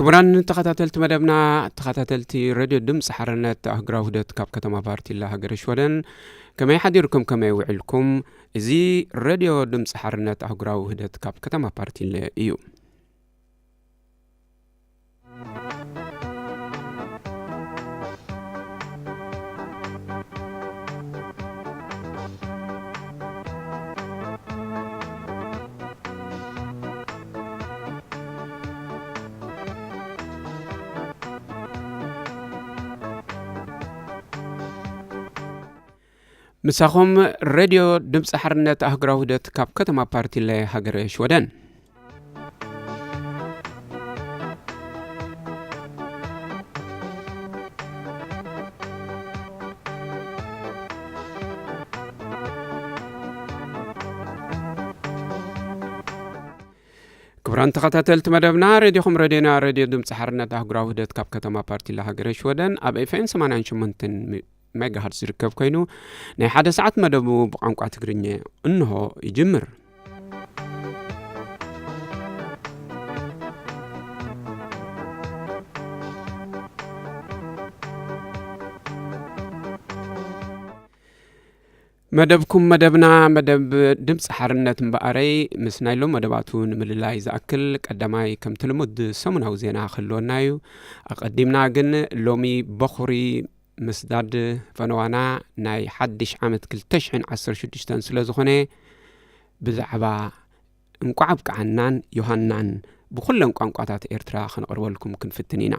ክቡራን ተኸታተልቲ መደብና፣ ተኸታተልቲ ሬድዮ ድምፂ ሓርነት ኣህግራዊ ውህደት ካብ ከተማ ፓርቲላ ሃገረ ሽወደን፣ ከመይ ሓዲርኩም፣ ከመይ ውዕልኩም? እዚ ሬድዮ ድምፂ ሓርነት ኣህግራዊ ውህደት ካብ ከተማ ፓርቲለ እዩ። ምሳኹም ሬድዮ ድምፂ ሓርነት ኣህግራዊ ውህደት ካብ ከተማ ፓርቲለ ሃገረ ሽወደን። ክቡራን ተኸታተልቲ መደብና፣ ሬድዮኹም ሬድዮና፣ ሬድዮ ድምፂ ሓርነት ኣህጉራዊ ውህደት ካብ ከተማ ፓርቲላ ሃገረ ሽወደን ኣብ ኤፍኤም ሰማንያን ሸሞንተን ሜጋሃርትዝ ዝርከብ ኮይኑ፣ ናይ ሓደ ሰዓት መደቡ ብቋንቋ ትግርኛ እንሆ ይጅምር። መደብኩም መደብና፣ መደብ ድምፂ ሓርነት እምበኣረይ፣ ምስ ናይ ሎም መደባቱ ንምልላይ ዝኣክል፣ ቀዳማይ ከምቲ ልሙድ ሰሙናዊ ዜና ክህልወና እዩ። ኣቐዲምና ግን ሎሚ በኹሪ ምስዳድ ፈነዋና ናይ ሓድሽ ዓመት ክልተ ሽሕን ዓሰርተ ሽዱሽተን ስለ ዝኾነ፣ ብዛዕባ እንቋዕ ኣብቅዓናን ዮሃናን ብኹለን ቋንቋታት ኤርትራ ከነቕርበልኩም ክንፍትን ኢና።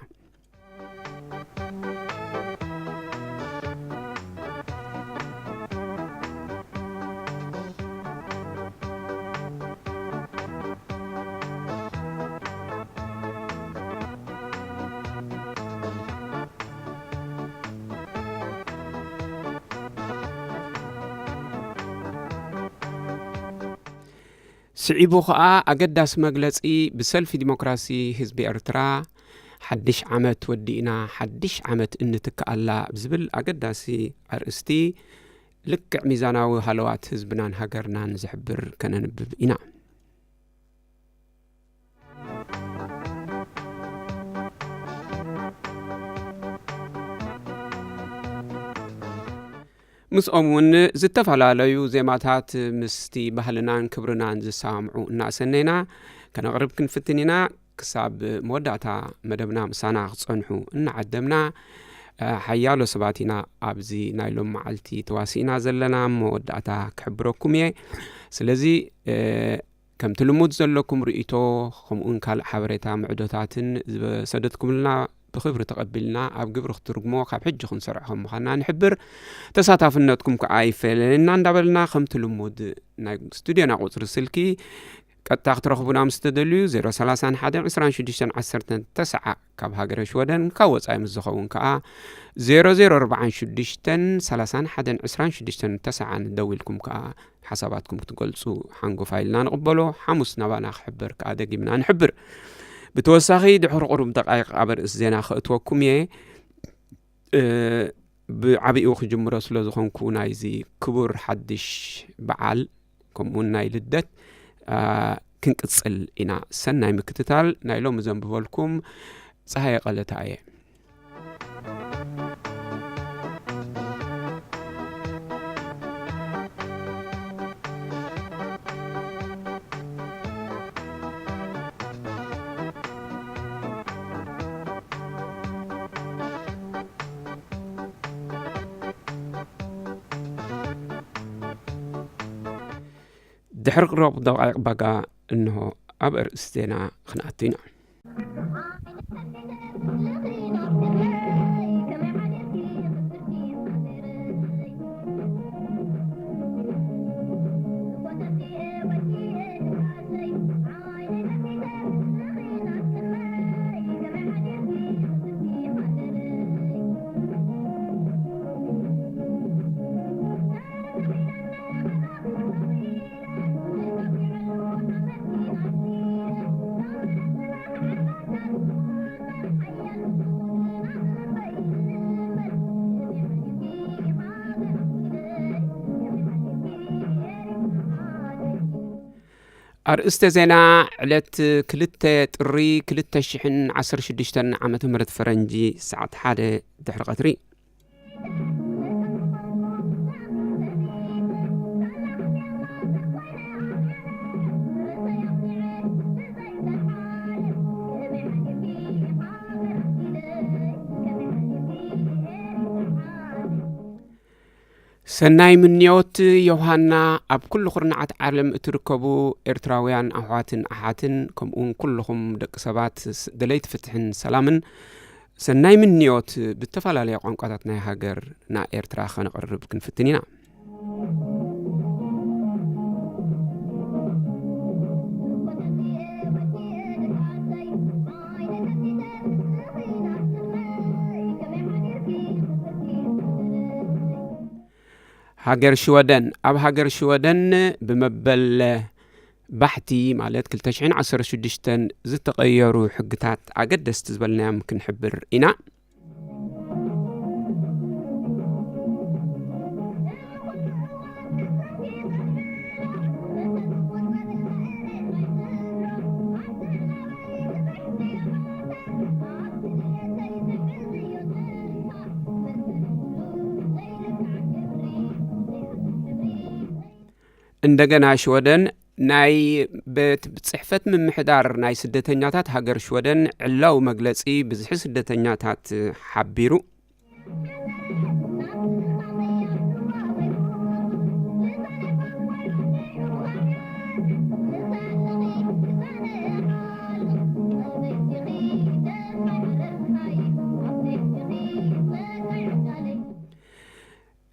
ስዒቡ ኸኣ ኣገዳሲ መግለጺ ብሰልፊ ዲሞክራሲ ህዝቢ ኤርትራ፣ ሓድሽ ዓመት ወዲእና ሓድሽ ዓመት እንትክኣላ ብዝብል ኣገዳሲ ኣርእስቲ፣ ልክዕ ሚዛናዊ ሃለዋት ህዝብናን ሃገርናን ዝሕብር ከነንብብ ኢና። ምስኦም እውን ዝተፈላለዩ ዜማታት ምስቲ ባህልናን ክብርናን ዝሰማምዑ እናሰነይና ከነቕርብ ክንፍትን ኢና። ክሳብ መወዳእታ መደብና ምሳና ክጸንሑ እናዓደምና፣ እ፣ ሓያሎ ሰባት ኢና ኣብዚ ናይ ሎም መዓልቲ ተዋሲእና ዘለና። መወዳእታ ክሕብረኩም እየ። ስለዚ፣ እ፣ ከምቲ ልሙድ ዘለኩም ርእይቶ፣ ከምኡውን ካልእ ሓበሬታ ምዕዶታትን ዝሰደድኩምልና ብኽብሪ ተቐቢልና ኣብ ግብሪ ክትርጉሞ ካብ ሕጂ ክንሰርዖ ከም ምዃንና ንሕብር። ተሳታፍነትኩም ከኣ ይፈለየና እንዳበልና፣ ከምቲ ልሙድ ናይ ስቱድዮና ቁጽሪ ስልኪ ቀጥታ ክትረኽቡና ምስ ትደልዩ፣ ዜሮ ሰላሳን ሓደን ዕስራን ሽዱሽተን ዓሰርተን ተስዓ ካብ ሃገረ ሽወደን፣ ካብ ወጻኢ ምስ ዝኸውን ከኣ፣ ዜሮ ዜሮ ኣርባዓን ሽዱሽተን ሰላሳን ሓደን ዕስራን ሽዱሽተን ተስዓን ደዊልኩም ከኣ ሓሳባትኩም ክትገልጹ ሓንጎፋይ ኢልና ንቕበሎ። ሓሙስ ናባና ክሕበር ከኣ ደጊምና ንሕብር። ብተወሳኺ፣ ድሕሪ ቁሩብ ደቃይቕ ኣብ ርእሲ ዜና ከእትወኩም እየ። እ፣ ብዓቢኡ ክጅምሮ ስለ ዝኾንኩ፣ ናይዚ ክቡር ሓድሽ በዓል፣ ከምኡውን ናይ ልደት፣ አ፣ ክንቅጽል ኢና። ሰናይ ምክትታል። ናይ ሎሚ ዘንብበልኩም ጸሃየ ቀለታ እየ። ድሕሪ ቅሩብ ደቓይቕ ባጋ እንሆ ኣብ ኣርእስቲ ዜና ክንኣቱ ኢና። ኣርእስተ ዜና ዕለት ክልተ ጥሪ ክልተ ሽሕን ዓሰርተ ሽዱሽተን ዓመተ ምህረት ፈረንጂ ሰዓት ሓደ ድሕሪ ቀትሪ። ሰናይ ምንዮት ዮሃና። ኣብ ኩሉ ኩርናዓት ዓለም እትርከቡ ኤርትራውያን ኣሕዋትን ኣሓትን፣ ከምኡውን ኩልኹም ደቂ ሰባት ስ-፣ ደለይቲ ፍትሕን ሰላምን፣ ሰናይ ምንዮት ብተፈላለየ ቋንቋታት ናይ ሃገርና ኤርትራ ከነቕርብ ክንፍትን ኢና። ሃገር ሽወደን። ኣብ ሃገር ሽወደን ብመበል ባሕቲ፣ ማለት ክልተ ሽሕን ዓሰርተ ሽዱሽተን ዝተቐየሩ ሕግታት ኣገደስቲ ዝበልናዮም ክንሕብር ኢና። እንደገና ሽወደን ናይ ቤት ጽሕፈት ምምሕዳር ናይ ስደተኛታት ሃገር ሽወደን ዕላዊ መግለጺ ብዝሒ ስደተኛታት ሓቢሩ።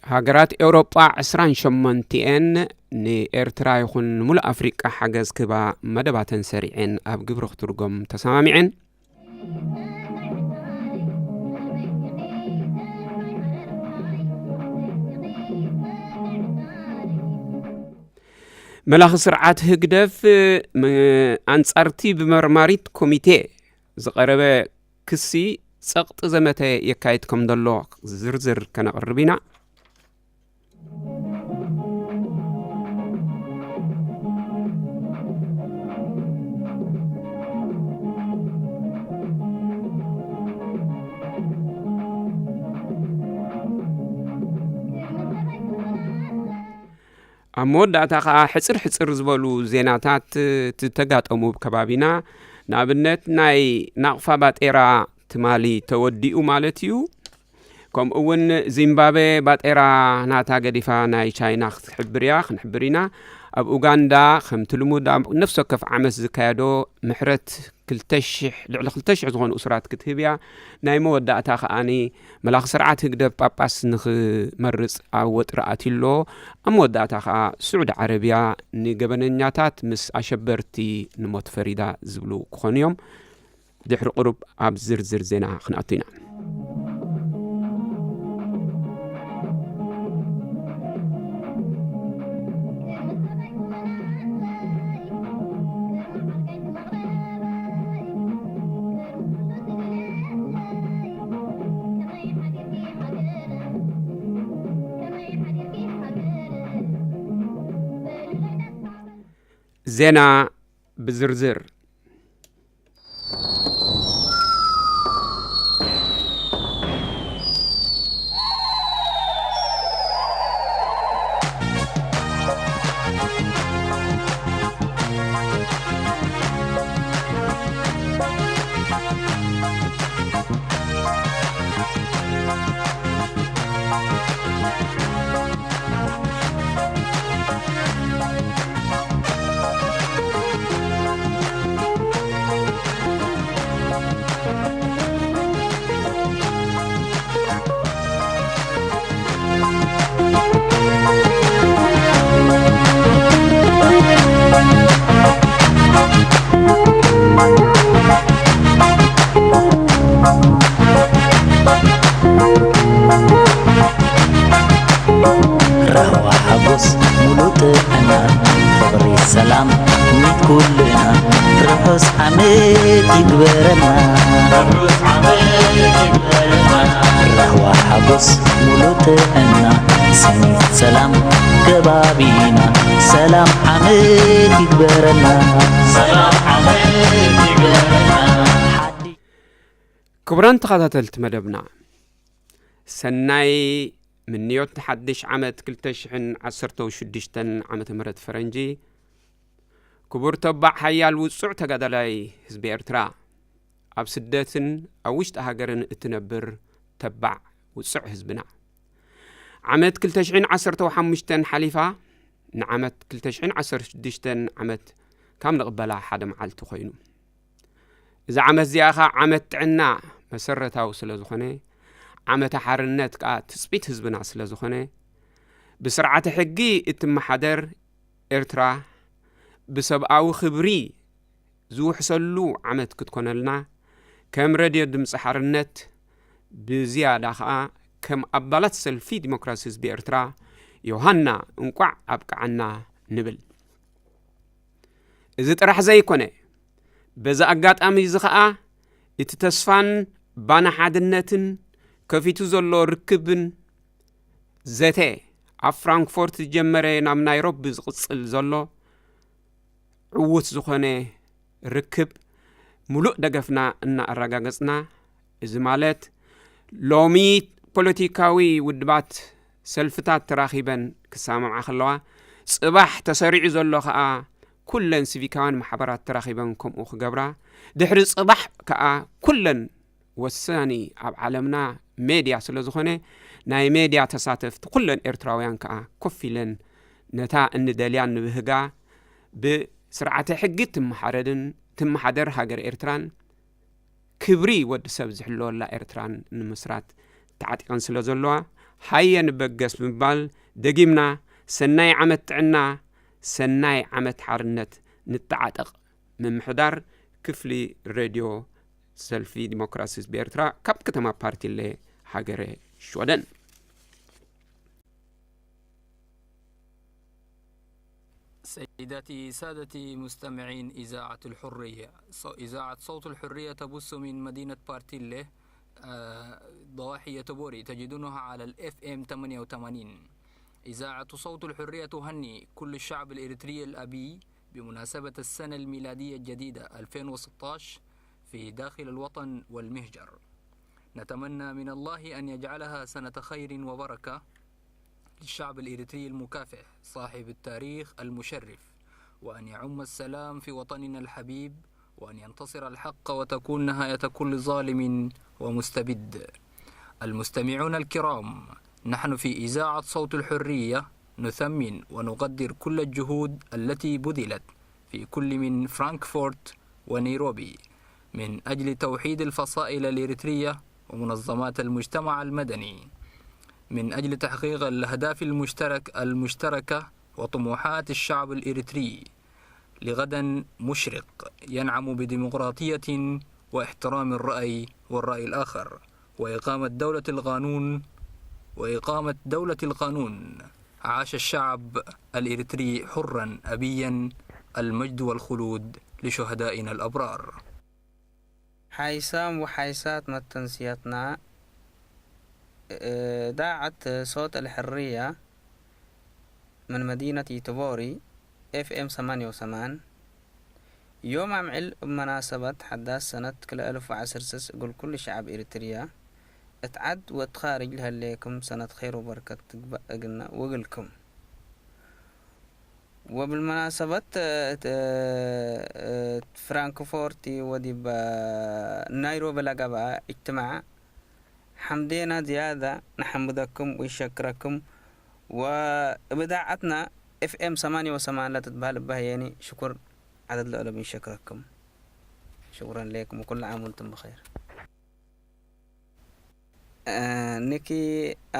ሃገራት ኤውሮጳ ዕስራን ሸሞንቲኤን ንኤርትራ ይኹን ንምሉእ ኣፍሪቃ ሓገዝ ክህባ መደባተን ሰሪዐን ኣብ ግብሪ ክትርጎም ተሰማሚዐን። መላኺ ስርዓት ህግደፍ ም-፣ ኣንጻርቲ ብመርማሪት ኮሚቴ ዝቐረበ ክሲ ጸቕጢ ዘመተ የካይድ ከም ዘሎ ዝርዝር ከነቕርብ ኢና። ኣብ መወዳእታ ኸኣ ሕጽር ሕጽር ዝበሉ ዜናታት ዝተጋጠሙ ኣብ ከባቢና፣ ንኣብነት ናይ ናቕፋ ባጤራ ትማሊ ተወዲኡ ማለት እዩ። ከምኡ እውን ዚምባብዌ ባጤራ ናታ ገዲፋ ናይ ቻይና ክትሕብር እያ፣ ክንሕብር ኢና። ኣብ ኡጋንዳ ከምቲ ልሙድ ኣብ ነፍሲ ወከፍ ዓመት ዝካየዶ ምሕረት ክልተ ሽሕ፣ ልዕሊ ክልተ ሽሕ ዝኾኑ እሱራት ክትህብ እያ። ናይ መወዳእታ ከኣኒ መላኺ ስርዓት ህግደፍ ጳጳስ ንኽመርጽ ኣብ ወጥሪ ኣትዩ ኣሎ። ኣብ መወዳእታ ከኣ ስዑዲ ዓረብያ ንገበነኛታት ምስ ኣሸበርቲ ንሞት ፈሪዳ ዝብሉ ክኾኑ እዮም። ድሕሪ ቁሩብ ኣብ ዝርዝር ዜና ክንኣቱ ኢና። ዜና ብዝርዝር። ራህዋ ሓጎስ ሙሉእ ጥዕና፣ ፍቕሪ ሰላም ሚት ኩልና፣ ርሑስ ዓመት ይግበረልና። ራህዋ ሓጎስ ሙሉእ ጥዕና፣ ሰላም ከባቢና፣ ሰላም ዓመት ይግበረልና። ሰላም ዓመት ይግበረልና። ሓዲ- ክቡራን ተኸታተልቲ መደብና፣ ሰናይ ምንዮት ንሓድሽ ዓመት ክልተ ሽሕን ዓሰርተ ሽዱሽተን ዓመተ ምህረት ፈረንጂ። ክቡር ተባዕ ሓያል ውጹዕ ተጋዳላይ ህዝቢ ኤርትራ፣ ኣብ ስደትን ኣብ ውሽጢ ሃገርን እትነብር ተባዕ ውጹዕ ህዝብና፣ ዓመት ክልተ ሽሕን ዓሰርተ ሓሙሽተን ሓሊፋ፣ ንዓመት ክልተ ሽሕን ዓሰርተ ሽዱሽተን ዓመት ካብ ንቕበላ ሓደ መዓልቲ ኮይኑ፣ እዚ ዓመት እዚኣ ኸኣ ዓመት ጥዕና መሰረታዊ ስለ ዝኾነ፣ ዓመተ ሓርነት ከኣ ትጽቢት ህዝብና ስለ ዝኾነ፣ ብስርዓተ ሕጊ እትመሓደር ኤርትራ፣ ብሰብኣዊ ክብሪ ዝውሕሰሉ ዓመት ክትኮነልና፣ ከም ረድዮ ድምጺ ሓርነት፣ ብዝያዳ ኸኣ ከም ኣባላት ሰልፊ ዲሞክራሲ ህዝቢ ኤርትራ፣ ዮሃና እንቋዕ ኣብቅዓና ንብል። እዚ ጥራሕ ዘይኮነ፣ በዚ ኣጋጣሚ እዚ ኸኣ እቲ ተስፋን ባና ሓድነትን ከፊቱ ዘሎ ርክብን ዘተ፣ ኣብ ፍራንክፎርት ዝጀመረ ናብ ናይሮቢ ዝቕጽል ዘሎ ዕዉት ዝኾነ ርክብ፣ ምሉእ ደገፍና እናኣረጋገጽና፣ እዚ ማለት ሎሚ ፖለቲካዊ ውድባት፣ ሰልፍታት ተራኺበን ክሰማምዓ ከለዋ፣ ጽባሕ ተሰሪዑ ዘሎ ከኣ ኩለን ሲቪካውያን ማሕበራት ተራኺበን ከምኡ ክገብራ፣ ድሕሪ ጽባሕ ከኣ ኩለን ወሳኒ ኣብ ዓለምና ሜድያ ስለ ዝኾነ፣ ናይ ሜድያ ተሳተፍቲ ኩለን ኤርትራውያን ከኣ ኮፍ ኢለን ነታ እንደልያ ንብህጋ፣ ብስርዓተ ሕጊ ትመሓረድን ትመሓደር ሃገር ኤርትራን፣ ክብሪ ወዲ ሰብ ዝሕለወላ ኤርትራን ንምስራት ተዓጢቐን ስለ ዘለዋ፣ ሃየ ንበገስ ብምባል፣ ደጊምና ሰናይ ዓመት ጥዕና፣ ሰናይ ዓመት ሓርነት ንተዓጠቕ። ምምሕዳር ክፍሊ ሬድዮ ሰልፊ ዲሞክራሲ ህዝቢ ኤርትራ፣ ካብ ከተማ ፓርቲሌ፣ ሃገረ ሽወደን። سيداتي سادتي مستمعين إذاعة الحرية، ص-، إذاعة صوت الحرية تبث من مدينة بارتيلي، آه، ضواحي يوتوبوري. تجدونها على ال إف إم ثمانية وثمانين. إذاعة صوت الحرية تهني كل الشعب الإريتري الأبي بمناسبة السنة الميلادية الجديدة ألفين وستة عشر في داخل الوطن والمهجر. نتمنى من الله أن يجعلها سنة خير وبركة للشعب الإريتري المكافح صاحب التاريخ المشرف، وأن يعم السلام في وطننا الحبيب، وأن ينتصر الحق وتكون نهاية كل ظالم ومستبد. المستمعون الكرام، نحن في إذاعة صوت الحرية نثمن ونقدر كل الجهود التي بذلت في كل من فرانكفورت ونيروبي من أجل توحيد الفصائل الإريترية ومنظمات المجتمع المدني من أجل تحقيق الأهداف المشترك-، المشتركة وطموحات الشعب الإريتري لغدا مشرق ينعم بديمقراطية واحترام الرأي والرأي الآخر وإقامة دولة القانون، وإقامة دولة القانون. عاش الشعب الإريتري حرا أبيا، المجد والخلود لشهدائنا الأبرار. ሓይሳም ወሓይሳት መተንስያትና፣ እ፣ ዳዓት ሶት ኣልሕርያ ምን መዲነት ይትቦሪ፣ ኤፍ ኤም ሰማንያ ወሰማን። ዮም ኣምዕል እብ መናሰበት ሓዳስ ሰነት ክልኤ እልፍ ወዓሰርተ ስስ እግል ኩሉ ሸዓብ ኤሪትርያ፣ እት ዓድ ወእት ኻርጅ ለሀሌኩም ሰነት ኸይር ወበርከት ትግበእ እግልና ወእግልኩም። ወብልመናሰበት፣ እ፣ እ፣ እት ፍራንክፎርት ወዲብ ናይሮቢ ለገብአ እጅትማዕ፣ ሐምዴና ዝያዳ ነሐምደኩም ወንሸክረኩም። ወእብ እዳዓትና ኤፍ ኤም ሰማንያ ወሰማን ለትትበህል እበ ህዬኒ ሽኩር ዐደድ ለእለቡ እንሸክረኩም። ሽኩረን ሌኩም ወኩሉ ዓም ወንቱም ብኸይር። እ፣ ንኪ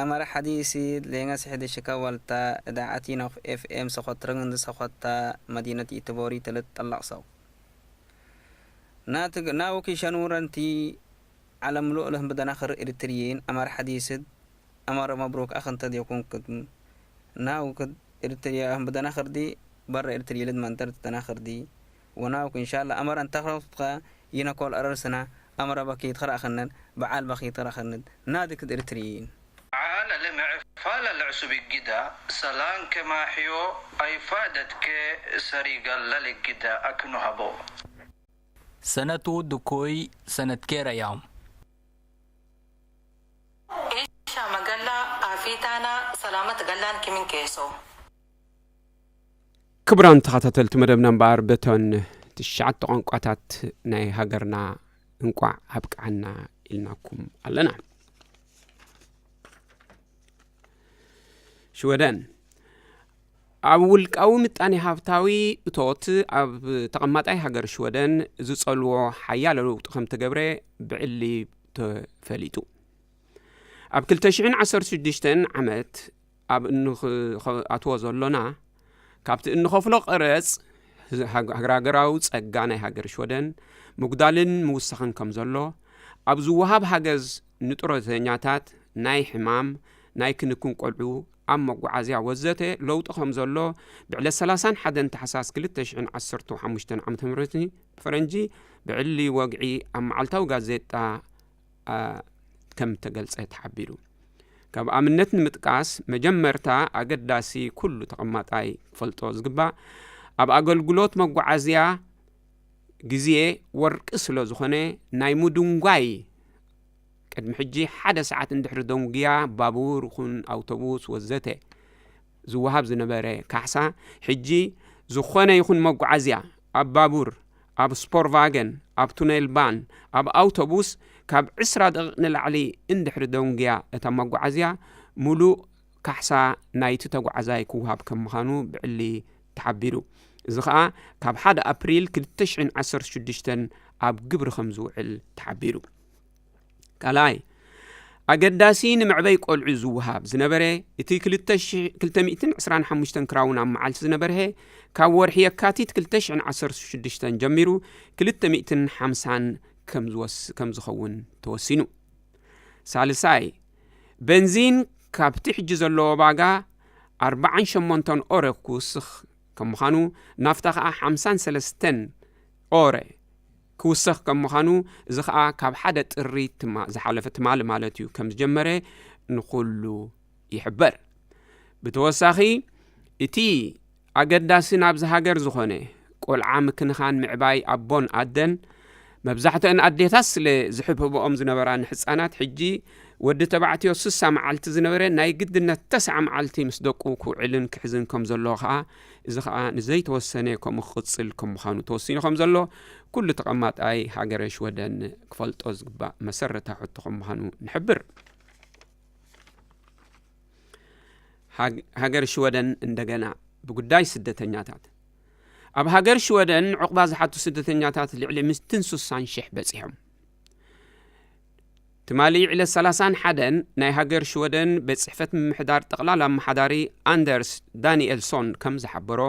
አመረ ሐዲስ ሌንገስ ሕድ ሽከወልታ እዳዓት ይኖክ ኤፍ ኤም ሰኮትረን እንድ ሰኮታ መዲነት ኢትቦሪ ትልትጠለቅ ሰው። ናትግ-፣ ናውኪ ሸኑረንቲ ዐለ ምሉእ ለህም ብደናክር ኤሪትርይን አመረ ሐዲስድ አመረ መብሩክ አክንተ ዲኩንክም። ናውክድ ኤሪትርያ ህም ብደናክርዲ በረ ኤሪትርያ ልድ መንጠር ትደናክርዲ። ወናውክ እንሻላ አመረ እንተክረውትከ ይነኮል አረርስና አመረ በኪት ክረአክነን በዓል በኪት ክረአክነን ናድክድ ኤሪትርይን። على الانعفال Subigida, salan kemahiyo, ay fadat ke sarigal laligida aknuhabo. ሰነቱ ድኩይ ሰነትኬ ረያም። ኤሻ መገላ ኣፊታና ሰላመት ገላን ኪምን ኬሶ። ክቡራን ተኸታተልቲ መደብና እምበኣር በተን ትሽዓተ ቋንቋታት ናይ ሃገርና እንቋዕ ኣብቅዓና ኢልናኩም ኣለና። ሽወደን ኣብ ውልቃዊ ምጣኔ ሃብታዊ እቶት ኣብ ተቐማጣይ ሃገር ሽወደን ዝጸልዎ ሓያለ ለውጢ ከም ተገብረ ብዕሊ ተፈሊጡ። ኣብ ክልተ ሽሕን ዓሰርተ ሽዱሽተን ዓመት ኣብ እንኣትዎ ዘሎና ካብቲ እንኸፍሎ ቀረጽ ሃገራዊ ጸጋ ናይ ሃገር ሽወደን ምጉዳልን ምውሳኽን ከም ዘሎ ኣብ ዝወሃብ ሃገዝ ንጥሮተኛታት ናይ ሕማም ናይ ክንክን ቆልዑ ኣብ መጓዓዝያ ወዘተ ለውጢ ከም ዘሎ ብዕለት ሰላሳን ሓደን ታሕሳስ ክልተ ሽሕን ዓሰርተ ሓሙሽተን ዓመተ ምህረት ፈረንጂ ብዕሊ ወግዒ ኣብ መዓልታዊ ጋዜጣ ከም ተገልጸ ተሓቢሩ። ካብ ኣብነት ንምጥቃስ መጀመርታ ኣገዳሲ ኩሉ ተቐማጣይ ክፈልጦ ዝግባእ ኣብ ኣገልግሎት መጓዓዝያ ግዜ ወርቂ ስለ ዝኾነ ናይ ምድንጓይ ቅድሚ ሕጂ ሓደ ሰዓት እንድሕሪ ደንጉያ ባቡር ይኹን ኣውቶቡስ ወዘተ ዝወሃብ ዝነበረ ካሕሳ ሕጂ ዝኾነ ይኹን መጓዓዝያ ኣብ ባቡር ኣብ ስፖርቫገን ኣብ ቱኔል ባን ኣብ ኣውቶቡስ ካብ ዕስራ ደቂቕ ንላዕሊ እንድሕሪ ደንጉያ እታ መጓዓዝያ ሙሉእ ካሕሳ ናይቲ ተጓዓዛይ ክወሃብ ከም ምዃኑ ብዕሊ ተሓቢሩ። እዚ ኸኣ ካብ ሓደ ኣፕሪል ክልተ ሽሕን ዓሰርተ ሽዱሽተን ኣብ ግብሪ ከም ዝውዕል ተሓቢሩ። ካልኣይ ኣገዳሲ ንመዕበይ ቆልዑ ዝወሃብ ዝነበረ እቲ ክልተ ሚእትን ዕስራን ሓሙሽተን ክራውን ኣብ መዓልቲ ዝነበርሀ ካብ ወርሒ የካቲት ክልተ ሽሕን ዓሰርተ ሽዱሽተን ጀሚሩ ክልተ ሚእትን ሓምሳን ከም ዝኸውን ተወሲኑ። ሳልሳይ በንዚን ካብቲ ሕጂ ዘለዎ ዋጋ ኣርባዓን ሸሞንተን ኦረ ክውስኽ ከም ምዃኑ ናፍታ ኸዓ ሓምሳን ሰለስተን ኦረ ክውሰኽ ከም ምዃኑ እዚ ኸዓ ካብ ሓደ ጥሪ ዝሓለፈ ትማሊ ማለት እዩ ከም ዝጀመረ ንኹሉ ይሕበር። ብተወሳኺ እቲ ኣገዳሲ ናብዚ ሃገር ዝኾነ ቆልዓ ምክንኻን ምዕባይ ኣቦን ኣደን መብዛሕትአን ኣዴታት ስለ ዝሕብሕብኦም ዝነበራ ንሕፃናት ሕጂ ወዲ ተባዕትዮ ስሳ መዓልቲ ዝነበረ ናይ ግድነት ተስዓ መዓልቲ ምስ ደቁ ክውዕልን ክሕዝን ከም ዘለዎ ኸዓ እዚ ኸዓ ንዘይተወሰነ ከምኡ ክቕፅል ከም ምዃኑ ተወሲኑ ከም ዘሎ ኩሉ ተቐማጣይ ሃገረ ሽወደን ክፈልጦ ዝግባእ መሰረታዊ ሕቶ ከም ምዃኑ ንሕብር። ሃገር ሽወደን እንደገና ብጉዳይ ስደተኛታት ኣብ ሃገር ሽወደን ዑቕባ ዝሓቱ ስደተኛታት ልዕሊ ሚእትን ስሳን ሽሕ በፂሖም። ትማሊ ዕለት ሰላሳን ሓደን ናይ ሃገር ሽወደን ቤት ፅሕፈት ምምሕዳር ጠቕላላ ኣመሓዳሪ ኣንደርስ ዳኒኤልሶን ከም ዝሓበሮ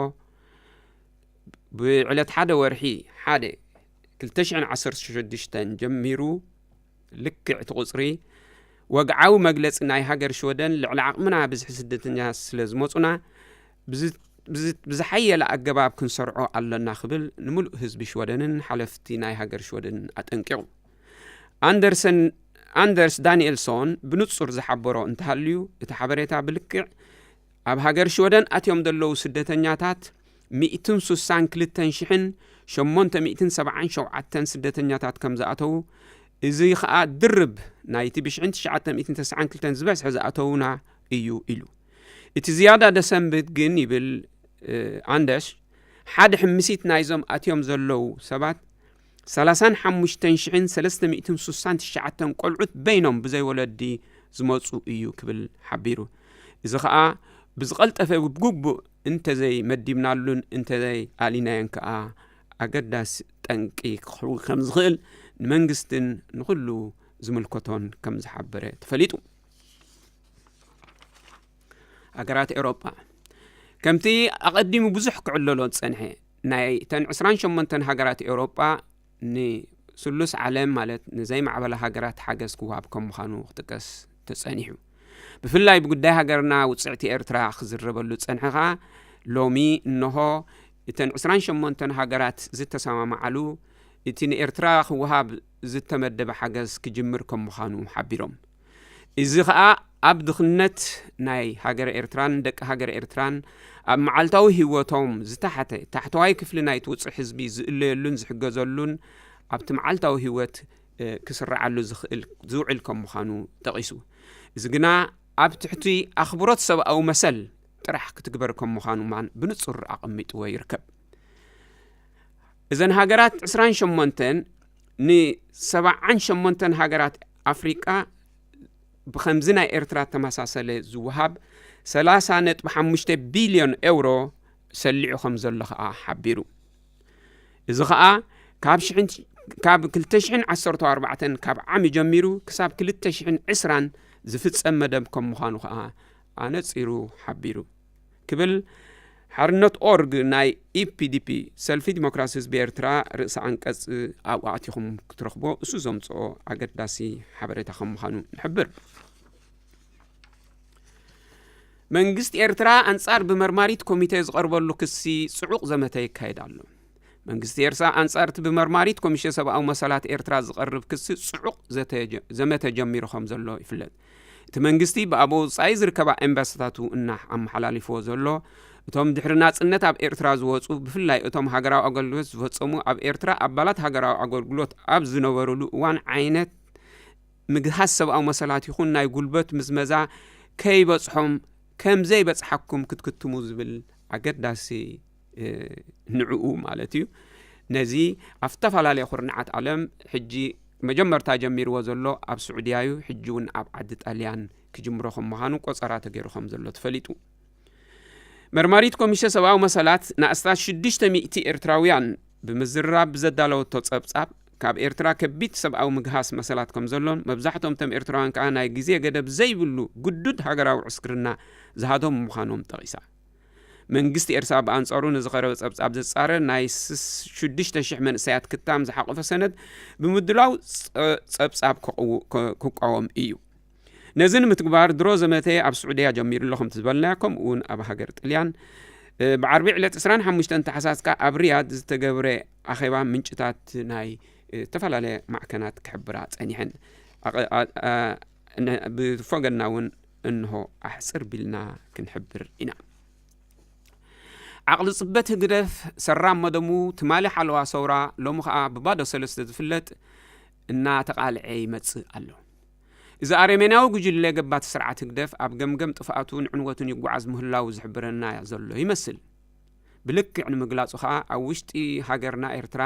ብዕለት ሓደ ወርሒ ሓደ ክልተ ሽሕን ዓሰርተ ሽዱሽተን ጀሚሩ ልክዕ እቲ ቁፅሪ ወግዓዊ መግለፂ ናይ ሃገር ሽወደን ልዕሊ ዓቕምና ብዝሒ ስደተኛ ስለ ዝመፁና ብዝሓየለ ኣገባብ ክንሰርዖ ኣሎና ክብል ንምሉእ ህዝቢ ሽወደንን ሓለፍቲ ናይ ሃገር ሽወደንን ኣጠንቂቑ። ኣንደርስ ዳኒኤልሶን ብንፁር ዝሓበሮ እንተሃልዩ እቲ ሓበሬታ ብልክዕ ኣብ ሃገር ሽወደን ኣትዮም ዘለዉ ስደተኛታት ሚእትን ስሳን ክልተን ሽሕን ሸሞንተ ሚእትን ሰብዓን ሸውዓተን ስደተኛታት ከም ዝኣተዉ እዚ ኸኣ ድርብ ናይቲ ብሽሕን ትሽዓተ ሚእትን ተስዓን ክልተን ዝበዝሐ ዝኣተዉና እዩ ኢሉ። እቲ ዝያዳ ደሰንብት ግን ይብል ኣንደርስ ሓደ ሕምሲት ናይዞም ኣትዮም ዘለዉ ሰባት ሰላሳን ሓሙሽተን ሽሕን ሰለስተ ሚእትን ስሳን ትሽዓተን ቆልዑት በይኖም ብዘይ ወለዲ ዝመፁ እዩ ክብል ሓቢሩ። እዚ ኸኣ ብዝቐልጠፈ ብግቡእ እንተዘይ መዲብናሉን እንተዘይ ኣሊናዮን ከኣ ኣገዳሲ ጠንቂ ክኸውን ከም ዝኽእል ንመንግስትን ንኹሉ ዝምልከቶን ከም ዝሓበረ ተፈሊጡ። ሃገራት ኤውሮጳ ከምቲ ኣቐዲሙ ብዙሕ ክዕለሎ ዝጸንሐ ናይ ተን ዕስራን ሸሞንተን ሃገራት ኤውሮጳ ንስሉስ ዓለም ማለት ንዘይማዕበላ ሃገራት ሓገዝ ክወሃብ ከም ምዃኑ ክጥቀስ ተጸኒሑ። ብፍላይ ብጉዳይ ሃገርና ውጽዕቲ ኤርትራ ክዝረበሉ ዝጸንሐ ከኣ ሎሚ እንሆ እተን ዕስራን ሸሞንተን ሃገራት ዝተሰማማዓሉ እቲ ንኤርትራ ክወሃብ ዝተመደበ ሓገዝ ክጅምር ከም ምዃኑ ሓቢሮም። እዚ ኸኣ ኣብ ድኽነት ናይ ሃገረ ኤርትራን ደቂ ሃገረ ኤርትራን ኣብ መዓልታዊ ህይወቶም ዝተሓተ ታሕተዋይ ክፍሊ ናይ ትውፅእ ህዝቢ ዝእለየሉን ዝሕገዘሉን ኣብቲ መዓልታዊ ህይወት ክስረዓሉ ዝኽእል ዝውዕል ከም ምዃኑ ጠቒሱ። እዚ ግና ኣብ ትሕቲ ኣኽብሮት ሰብኣዊ መሰል ጥራሕ ክትግበር ከም ምዃኑ ማን ብንጹር ኣቐሚጥዎ ይርከብ። እዘን ሃገራት ዕስራን ሸሞንተን ንሰብዓን ሸሞንተን ሃገራት ኣፍሪቃ ብኸምዚ ናይ ኤርትራ ተመሳሰለ ዝወሃብ ሰላሳ ነጥቢ ሓሙሽተ ቢልዮን ኤውሮ ሰሊዑ ከም ዘሎ ኸኣ ሓቢሩ። እዚ ኸኣ ካብ ሽሕን ካብ ክልተ ሽሕን ዓሰርተ ኣርባዕተን ካብ ዓሚ ጀሚሩ ክሳብ ክልተ ሽሕን ዕስራን ዝፍጸም መደብ ከም ምዃኑ ኸኣ ኣነጺሩ ሓቢሩ ክብል ሓርነት ኦርግ ናይ ኢፒዲፒ ሰልፊ ዲሞክራሲ ህዝቢ ኤርትራ ርእሰ ኣንቀጽ ኣብኡ ኣቲኹም ክትረኽቦ እሱ ዘምጽኦ ኣገዳሲ ሓበሬታ ከም ምዃኑ ንሕብር። መንግስቲ ኤርትራ ኣንጻር ብመርማሪት ኮሚቴ ዝቐርበሉ ክሲ ጽዑቕ ዘመተ ይካየድ ኣሎ። መንግስቲ ኤርትራ ኣንጻር እቲ ብመርማሪት ኮሚሽን ሰብኣዊ መሰላት ኤርትራ ዝቐርብ ክሲ ጽዑቕ ዘተ ጀ- ዘመተ ጀሚሩ ከም ዘሎ ይፍለጥ። እቲ መንግስቲ ብኣብ ወጻኢ ዝርከባ ኤምባሲታቱ እና ኣመሓላሊፍዎ ዘሎ እቶም ድሕሪ ናጽነት ኣብ ኤርትራ ዝወጹ ብፍላይ እቶም ሃገራዊ ኣገልግሎት ዝፈጸሙ ኣብ ኤርትራ ኣባላት ሃገራዊ ኣገልግሎት ኣብ ዝነበሩሉ እዋን ዓይነት ምግሃስ ሰብኣዊ መሰላት ይኹን ናይ ጉልበት ምዝመዛ ከይበጽሖም ከም ዘይበጽሓኩም ክትክትሙ ዝብል ኣገዳሲ ንዕኡ ማለት እዩ። ነዚ ኣብ ዝተፈላለየ ኩርናዓት ዓለም ሕጂ መጀመርታ ጀሚርዎ ዘሎ ኣብ ስዑድያ እዩ። ሕጂ እውን ኣብ ዓዲ ጣልያን ክጅምሮ ከም ምዃኑ ቆጸራ ተገይሩ ከም ዘሎ ተፈሊጡ። መርማሪት ኮሚሽን ሰብኣዊ መሰላት ንኣስታት ሽዱሽተ ሚእቲ ኤርትራውያን ብምዝርራብ ብዘዳለወቶ ጸብጻብ ካብ ኤርትራ ከቢድ ሰብኣዊ ምግሃስ መሰላት ከም ዘሎን መብዛሕቶም እቶም ኤርትራውያን ከኣ ናይ ግዜ ገደብ ዘይብሉ ግዱድ ሃገራዊ ዕስክርና ዝሃቶም ምዃኖም ጠቒሳ። መንግስቲ ኤርትራ ብኣንጻሩ ንዝቐረበ ጸብጻብ ዝጻረር ናይ ሽዱሽተ ሽሕ መንእሰያት ክታም ዝሓቆፈ ሰነድ ብምድላው ጸብጻብ ክቃወም እዩ። ነዚ ንምትግባር ድሮ ዘመተ ኣብ ስዑድያ ጀሚሩ ኣሎ ከምቲ ዝበልናዮ፣ ከምኡ እውን ኣብ ሃገር ጥልያን ብዓርቢ ዕለት ዕስራን ሓሙሽተን ተሓሳስካ ኣብ ሪያድ ዝተገብረ ኣኼባ ምንጭታት ናይ ዝተፈላለየ ማዕከናት ክሕብራ ጸኒሐን። ብፎገና እውን እንሆ ኣሕፅር ቢልና ክንሕብር ኢና። ዓቕሊ ጽበት ህግደፍ ሰራም መደሙ ትማሊ ሓለዋ ሰውራ ሎሚ ኸኣ ብባዶ ሰለስተ ዝፍለጥ እናተቓልዐ ይመጽእ ኣሎ። እዚ ኣረሜናዊ ጉጅለ ገባቲ ስርዓት ህግደፍ ኣብ ገምገም ጥፍኣቱን ዕንወቱን ይጓዓዝ ምህላው ዝሕብረና ዘሎ ይመስል። ብልክዕ ንምግላጹ ኸኣ ኣብ ውሽጢ ሃገርና ኤርትራ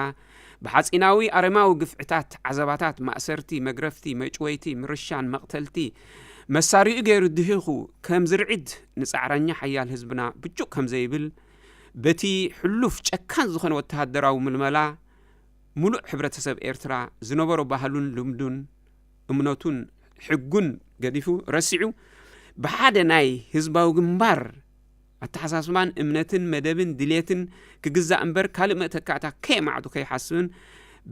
ብሓጺናዊ ኣረማዊ ግፍዕታት፣ ዓዘባታት፣ ማእሰርቲ፣ መግረፍቲ፣ መጭወይቲ፣ ምርሻን፣ መቕተልቲ መሳሪኡ ገይሩ ድሂኹ ከም ዝርዒድ ንጻዕራኛ ሓያል ህዝብና ብጩቕ ከም ዘይብል በቲ ሕሉፍ ጨካን ዝኾነ ወተሃደራዊ ምልመላ ሙሉእ ሕብረተሰብ ኤርትራ ዝነበሮ ባህሉን ልምዱን እምነቱን ሕጉን ገዲፉ ረሲዑ ብሓደ ናይ ህዝባዊ ግንባር ኣተሓሳስባን እምነትን መደብን ድሌትን ክግዛእ እምበር ካልእ መተካእታ ከየማዕዱ ከይሓስብን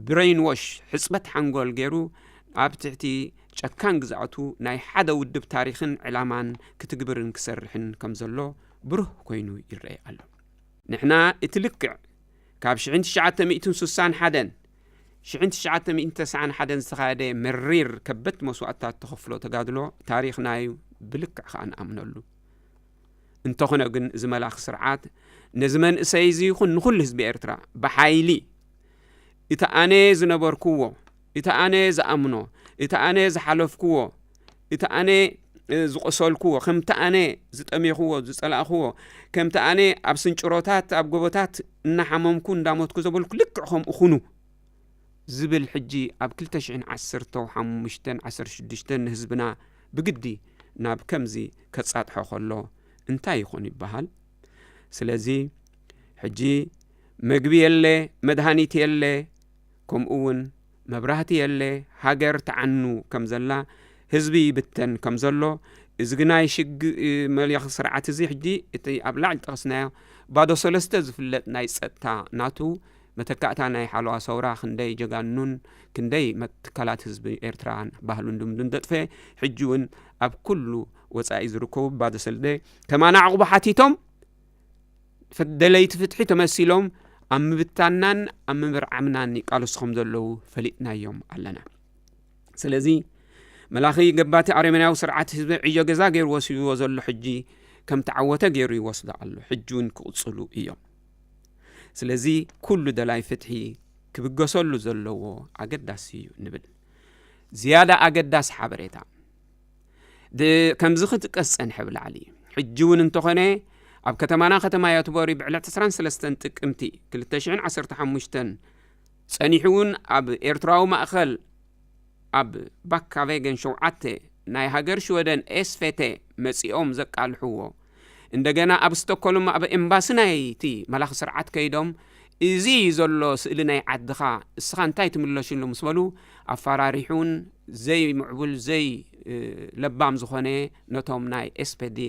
ብሬይንዎሽ ሕጽበት ሓንጎል ገይሩ ኣብ ትሕቲ ጨካን ግዛኣቱ ናይ ሓደ ውድብ ታሪኽን ዕላማን ክትግብርን ክሰርሕን ከም ዘሎ ብሩህ ኮይኑ ይረአ ኣሎ። ንሕና እቲ ልክዕ ካብ ሽሕን ትሽዓተ ሚእትን ስሳን ሓደን ሽሕን ትሽዓተ ሚእትን ተስዓን ሓደን ዝተኻየደ መሪር ከበድቲ መስዋእትታት ተኸፍሎ ተጋድሎ ታሪኽና እዩ፣ ብልክዕ ከኣ ንኣምነሉ። እንተኾነ ግን እዚ መላኺ ስርዓት ነዚ መንእሰይ እዚ ይኹን ንኹሉ ህዝቢ ኤርትራ ብሓይሊ እቲ ኣነ ዝነበርኩዎ፣ እቲ ኣነ ዝኣምኖ፣ እቲ ኣነ ዝሓለፍኩዎ፣ እቲ ኣነ ዝቆሰልኩዎ፣ ከምቲ ኣነ ዝጠሜኽዎ፣ ዝጸላእኽዎ፣ ከምቲ ኣነ ኣብ ስንጭሮታት ኣብ ጎቦታት እናሓመምኩ እንዳሞትኩ ዘበልኩ ልክዕ ከምኡ ኩኑ ዝብል ሕጂ ኣብ ክልተ ሽሕን ዓሰርተ ሓሙሽተን ዓሰርተ ሽዱሽተን ንህዝብና ብግዲ ናብ ከምዚ ከጻጥሖ ከሎ እንታይ ይኾን ይበሃል? ስለዚ ሕጂ መግቢ የለ፣ መድሃኒት የለ፣ ከምኡ እውን መብራህቲ የለ፣ ሃገር ትዓኑ ከም ዘላ፣ ህዝቢ ይብተን ከም ዘሎ፣ እዚ ግናይ ሽግ መሊኽ ስርዓት እዚ ሕጂ እቲ ኣብ ላዕሊ ጠቕስናዮ ባዶ ሰለስተ ዝፍለጥ ናይ ጸጥታ ናቱ መተካእታ ናይ ሓለዋ ሰውራ ክንደይ ጀጋኑን ክንደይ መትካላት ህዝቢ ኤርትራን ባህሉን ልምዱን ዘጥፈ ሕጂ እውን ኣብ ኩሉ ወጻኢ ዝርከቡ ባዶ ሰለስተ ከማና ዕቑባ ሓቲቶም ደለይቲ ፍትሒ ተመሲሎም ኣብ ምብታናን ኣብ ምምርዓምናን ይቃለሱ ከም ዘለዉ ፈሊጥናዮም ኣለና። ስለዚ መላኺ ገባቲ ኣረሜናዊ ስርዓት ህዝቢ ዕዮ ገዛ ገይሩ ወሲድዎ ዘሎ ሕጂ ከም ተዓወተ ገይሩ ይወስዶ ኣሎ። ሕጂ እውን ክቕጽሉ እዮም። ስለዚ ኩሉ ደላይ ፍትሒ ክብገሰሉ ዘለዎ ኣገዳሲ እዩ ንብል። ዝያዳ ኣገዳሲ ሓበሬታ ድ-፣ ከምዚ ክጥቀስ ጸንሐ ብላዕሊ። ሕጂ እውን እንተኾነ ኣብ ከተማና ከተማ ዮትቦሪ ብዕለት ዕስራን ሰለስተን ጥቅምቲ ክልተ ሽሕን ዓሰርተ ሓሙሽተን ጸኒሑ እውን ኣብ ኤርትራዊ ማእኸል ኣብ ባካቬገን ሸውዓተ ናይ ሃገር ሽወደን ኤስፌቴ መጺኦም ዘቃልሕዎ፣ እንደገና ኣብ ስቶኮልም ኣብ ኤምባሲ ናይቲ መላኺ ስርዓት ከይዶም፣ እዚ ዘሎ ስእሊ ናይ ዓድኻ፣ እስኻ እንታይ ትምለሽሉ ምስ በሉ፣ ኣፈራሪሑን ዘይምዕቡል ዘይ፣ እ፣ ለባም ዝኾነ ነቶም ናይ ኤስፔዲ፣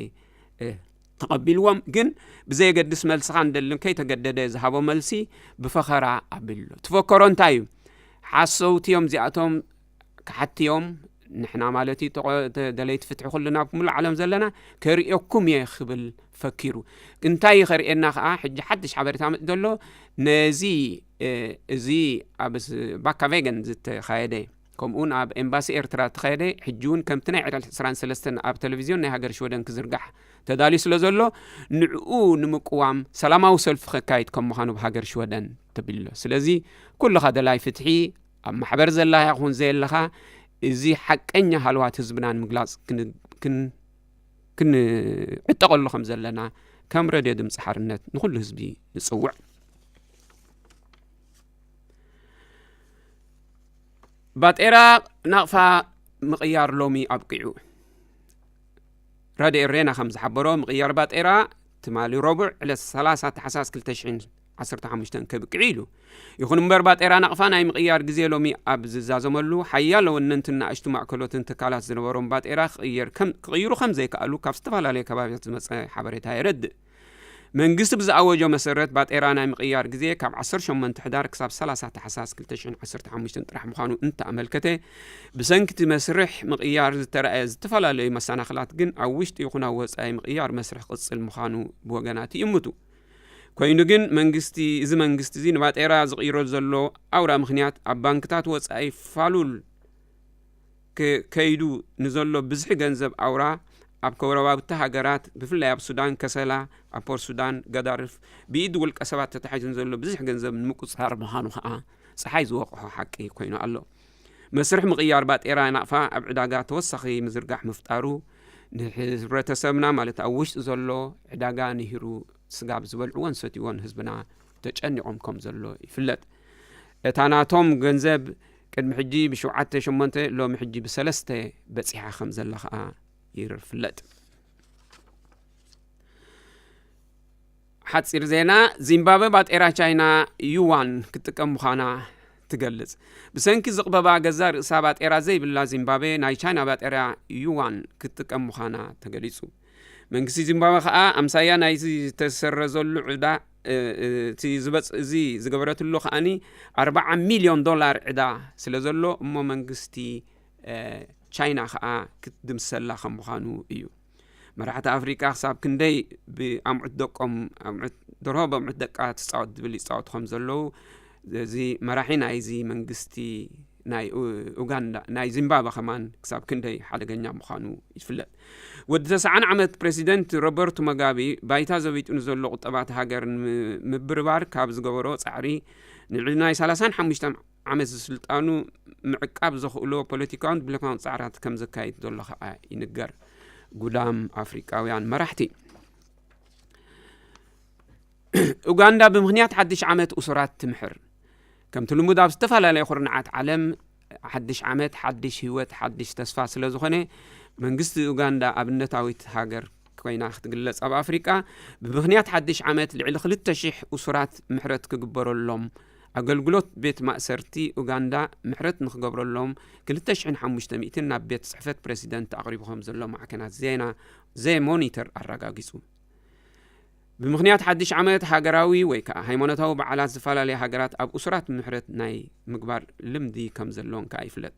እ፣ ተቐቢልዎም። ግን ብዘየገድስ መልስኻ እንደልን ከይተገደደ ዝሃቦ መልሲ ብፈኸራ ኣቢሉ ኣሎ። ትፈከሮ እንታይ እዩ? ሓሰውቲ እዮም እዚኣቶም፣ ክሓትዮም። ንሕና ማለት እዩ ተቆ-፣ ተ-፣ ደለይቲ ፍትሒ ኩልና ኣብ ሙሉእ ዓለም ዘለና ከርእየኩም እየ ክብል ፈኪሩ። እንታይ እዩ ከርእየና ከዓ? ሕጂ ሓድሽ ሓበሬታ መፂ ዘሎ ነዚ፣ እ፣ እዚ ኣብ ስ-፣ ባካቬገን ዝተኻየደ፣ ከምኡውን ኣብ ኤምባሲ ኤርትራ ዝተኻየደ፣ ሕጂ እውን ከምቲ ናይ ዕለት ዕስራን ሰለስተን ኣብ ቴሌቪዝዮን ናይ ሃገር ሽወደን ክዝርጋሕ ተዳልዩ ስለ ዘሎ፣ ንዕኡ ንምቅዋም ሰላማዊ ሰልፊ ከካይድ ከም ምዃኑ ብሃገር ሽወደን ተቢሉ ኣሎ። ስለዚ ኩልኻ ደላይ ፍትሒ ኣብ ማሕበር ዘላ ይኹን ዘየለኻ፣ እዚ ሓቀኛ ሃለዋት ህዝብና ንምግላጽ ክን-፣ ክን-፣ ክንዕጠቐሉ ከም ዘለና ከም ረድዮ ድምፂ ሓርነት ንኹሉ ህዝቢ ንጽውዕ። ባጤራ ናቕፋ ምቕያር ሎሚ ኣብቂዑ። ራድዮ ኤሬና ከም ዝሓበሮ፣ ምቕያር ባጤራ ትማሊ ረቡዕ ዕለት ሰላሳ ታሕሳስ ክልተ ሽሕን ዓሰርተ ሓሙሽተን ከብቅዕ ኢሉ። ይኹን እምበር፣ ባጤራ ናቕፋ ናይ ምቕያር ግዜ ሎሚ ኣብ ዝዛዘመሉ፣ ሓያሎ ወነንትን ንኣሽቱ ማእከሎትን ትካላት ዝነበሮም ባጤራ ክቕየር ከም-፣ ክቕይሩ ከም ዘይከኣሉ ካብ ዝተፈላለዩ ከባቢታት ዝመጸ ሓበሬታ የረድእ። መንግስቲ ብዝኣወጆ መሰረት፣ ባጤራ ናይ ምቕያር ግዜ ካብ ዓሰርተ ሸሞንተ ሕዳር ክሳብ ሰላሳ ታሕሳስ ክልተ ሽሕን ዓሰርተ ሓሙሽተን ጥራሕ ምዃኑ እንተኣመልከተ፣ ብሰንኪ እቲ መስርሕ ምቕያር ዝተረኣየ ዝተፈላለዩ መሰናኽላት ግን ኣብ ውሽጢ ይኹን ኣብ ወጻኢ ምቕያር መስርሕ ክቕጽል ምዃኑ ብወገናት ይእምቱ። ኮይኑ ግን መንግስቲ፣ እዚ መንግስቲ እዚ ንባጤራ ዝቕይሮ ዘሎ ኣውራ ምኽንያት ኣብ ባንክታት ወጻኢ ፋሉል ክ-፣ ከይዱ ንዘሎ ብዝሒ ገንዘብ ኣውራ ኣብ ጎረባብቲ ሃገራት ብፍላይ ኣብ ሱዳን ከሰላ፣ ኣብ ፖርት ሱዳን፣ ገዳርፍ ብኢድ ውልቀ ሰባት ተታሒዙ ንዘሎ ብዝሒ ገንዘብ ንምቁጽጻር ምዃኑ ኸኣ ጸሓይ ዝወቕሖ ሓቂ ኮይኑ ኣሎ። መስርሕ ምቕያር ባጤራ ናቕፋ ኣብ ዕዳጋ ተወሳኺ ምዝርጋሕ ምፍጣሩ ንሕብረተሰብና፣ ማለት ኣብ ውሽጢ ዘሎ ዕዳጋ ንሂሩ ስጋብ ዝበልዕዎን ሰትይዎን ህዝብና ተጨኒቖም ከም ዘሎ ይፍለጥ። እታ ናቶም ገንዘብ ቅድሚ ሕጂ ብሸውዓተ ሸሞንተ፣ ሎሚ ሕጂ ብሰለስተ በጺሓ ከም ዘላ ኸኣ ይፍለጥ። ሓጺር ዜና። ዚምባብዌ ባጤራ ቻይና ዩዋን ክትጥቀም ምዃና ትገልጽ። ብሰንኪ ዝቕበባ ገዛ ርእሳ ባጤራ ዘይብላ ዚምባብዌ ናይ ቻይና ባጤራ ዩዋን ክትጥቀም ምዃና ተገሊጹ። መንግስቲ ዚምባብዌ ኸኣ ኣምሳያ ናይዚ ዝተሰረዘሉ ዕዳ፣ እ፣ እ፣ እቲ ዝበጽ-፣ እዚ ዝገበረትሉ ከኣኒ ኣርባዓ ሚልዮን ዶላር ዕዳ ስለ ዘሎ እሞ መንግስቲ፣ እ፣ ቻይና ኸኣ ክትድምሰላ ከም ምዃኑ እዩ። መራሕቲ ኣፍሪቃ ክሳብ ክንደይ ብኣምዑት ደቆም፣ ኣምዑት ደርሆ ብኣምዑት ደቃ ትጻወት ዝብል ይጻወቱ ከም ዘለዉ፣ እዚ መራሒ ናይዚ መንግስቲ ናይ ኡ-፣ ኡጋንዳ፣ ናይ ዚምባብወ ከማን ክሳብ ክንደይ ሓደገኛ ምዃኑ ይፍለጥ። ወዲ ተስዓን ዓመት ፕሬዚደንት ሮበርት መጋቢ ባይታ ዘቢጡ ንዘሎ ቁጠባት ሃገር ንምብርባር ካብ ዝገበሮ ጻዕሪ ንልዕሊ ናይ ሰላሳን ሓሙሽተን ዓመት ዝስልጣኑ ምዕቃብ ዘኽእሎ ፖለቲካውን ዲፕሎማውን ጻዕራት ከም ዘካይድ ዘሎ ከኣ ይንገር። ጉዳም ኣፍሪቃውያን መራሕቲ። ኡጋንዳ ብምኽንያት ሓድሽ ዓመት እሱራት ትምሕር። ከምቲ ልሙድ ኣብ ዝተፈላለየ ኩርናዓት ዓለም ሓድሽ ዓመት፣ ሓድሽ ህይወት፣ ሓድሽ ተስፋ ስለ ዝኾነ፣ መንግስቲ ኡጋንዳ ኣብነታዊት ሃገር ኮይና ክትግለጽ ኣብ ኣፍሪቃ፣ ብምኽንያት ሓድሽ ዓመት ልዕሊ ክልተ ሽሕ እሱራት ምሕረት ክግበረሎም፣ ኣገልግሎት ቤት ማእሰርቲ ኡጋንዳ ምሕረት ንክገብረሎም ክልተ ሽሕን ሓሙሽተ ሚእትን ናብ ቤት ጽሕፈት ፕሬዚደንት ኣቕሪቡ ከም ዘሎ ማዕከናት ዜና ዘ ሞኒተር ኣረጋጊጹ። ብምኽንያት ሓድሽ ዓመት ሃገራዊ ወይ ከኣ ሃይማኖታዊ በዓላት፣ ዝተፈላለያ ሃገራት ኣብ እሱራት ምሕረት ናይ ምግባር ልምዲ ከም ዘለወን ከኣ ይፍለጥ።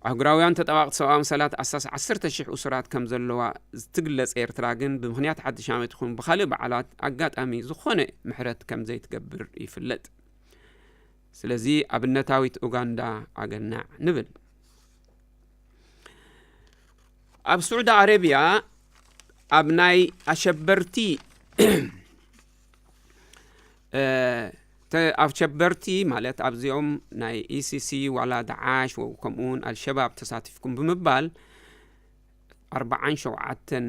ኣህጉራውያን ተጣባቕቲ ሰብኣዊ መሰላት ኣሳስ ዓሰርተ ሽሕ እሱራት ከም ዘለዋ ዝትግለጽ ኤርትራ ግን፣ ብምኽንያት ሓድሽ ዓመት ይኹን ብኻልእ በዓላት ኣጋጣሚ ዝኾነ ምሕረት ከም ዘይትገብር ይፍለጥ። ስለዚ ኣብነታዊት ኡጋንዳ ኣገናዕ ንብል። ኣብ ስዑዲ ኣረብያ ኣብ ናይ ኣሸበርቲ እ፣ ተ-፣ ኣሸበርቲ ማለት ኣብዚኦም ናይ ኢሲሲ ዋላ ዳዓሽ ወ-፣ ከምኡውን ኣልሸባብ ተሳቲፍኩም ብምባል ኣርባዓን ሸውዓተን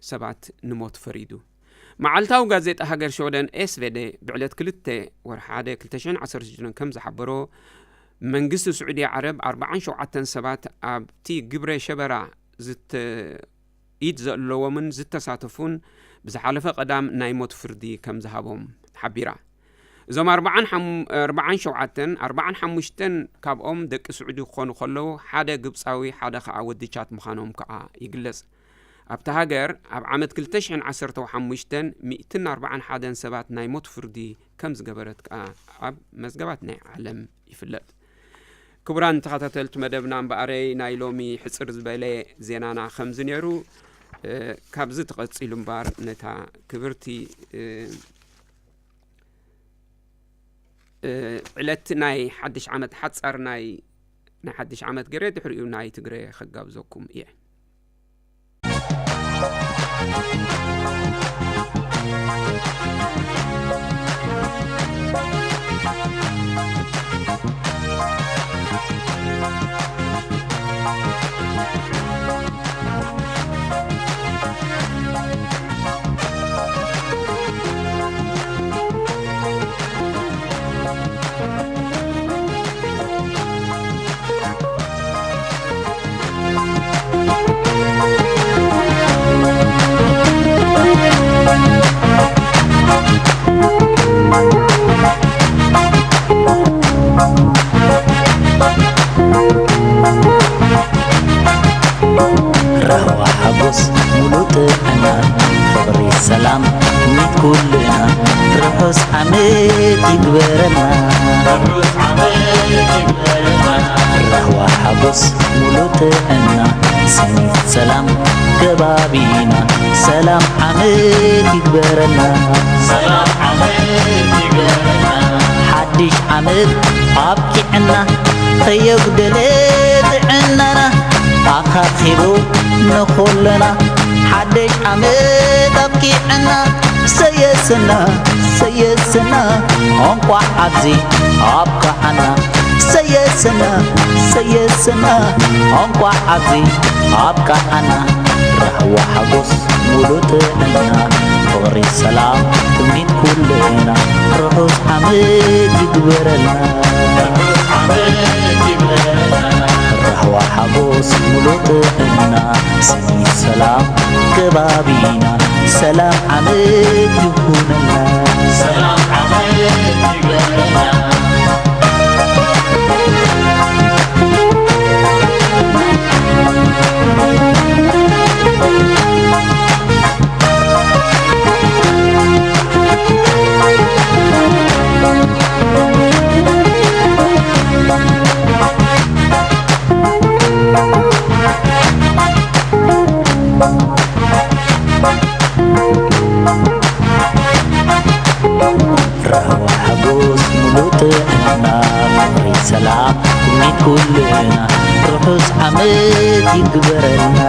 ሰባት ንሞት ፈሪዱ። መዓልታዊ ጋዜጣ ሃገር ሽወደን ኤስቬደ ብዕለት ክልተ ወርሒ ሓደ ክልተ ሽሕን ዓሰርተ ሽዱሽተን ከም ዝሓበሮ፣ መንግስቲ ስዑዲ ዓረብ ኣርባዓን ሸውዓተን ሰባት ኣብቲ ግብረ ሸበራ ዝተ-፣ ኢድ ዘለዎምን ዝተሳተፉን ብዝሓለፈ ቀዳም ናይ ሞት ፍርዲ ከም ዝሃቦም ሓቢራ። እዞም ኣርባዓን ሓሙ-፣ ኣርባዓን ሸውዓተን፣ ኣርባዓን ሓሙሽተን ካብኦም ደቂ ስዑዲ ክኾኑ ከለዉ፣ ሓደ ግብጻዊ፣ ሓደ ኸኣ ወዲ ቻድ ምዃኖም ከኣ ይግለጽ። ኣብታ ሃገር ኣብ ዓመት ክልተ ሽሕን ዓሰርተ ሓሙሽተን ሚእትን ኣርባዓን ሓደን ሰባት ናይ ሞት ፍርዲ ከም ዝገበረት ከኣ ኣብ መዝገባት ናይ ዓለም ይፍለጥ። ክቡራን ተኸታተልቲ መደብና፣ እምበኣረይ ናይ ሎሚ ሕጽር ዝበለ ዜናና ከምዚ ነይሩ። እ፣ ካብዚ ተቐጺሉ እምበኣር ነታ ክብርቲ፣ እ፣ እ፣ ዕለት ናይ ሓድሽ ዓመት፣ ሓጻር ናይ፣ ናይ ሓድሽ ዓመት ገይረ፣ ድሕሪኡ ናይ ትግረ ከጋብዘኩም እየ። ራህዋ ሓጎስ ሙሉእ ጥዕና፣ ፍቕሪ ሰላም ሚት ኩልና፣ ርሑስ ዓመት ይግበረልና። ራህዋ ሓጎስ ሙሉእ ጥዕና፣ ስኒት ሰላም ከባቢና፣ ሰላም ዓመት ይግበረልና። ሓድሽ ዓመት ኣብቂዕና፣ ከየጉደለ ጥዕናና፣ ኣኻኺቡ ንኹልና። ሓድሽ ዓመት ኣብቂዕና፣ ሰየስና፣ ሰየስና፣ እንቋዕ ኣብዚ ኣብቅዓና። ሰየስና፣ ሰየስና፣ እንቋዕ ኣብዚ ኣብቅዓና። ራህዋ ሓጎስ ሙሉእ ጥዕና፣ ፍቕሪ ሰላም ትምኒት ኩልና፣ ርሑስ ዓመት ይግበረልና። ራህዋ ሓጎስ ሙሉእ ጥዕና፣ ስኒት ሰላም ከባቢና፣ ሰላም ዓመት ይኹነልና። ራህዋ ሓጎስ ሙሉእ ጥዕና፣ ፍቕሪ ሰላም ትምኒት ኩልና፣ ርሑስ ዓመት ይግበረልና።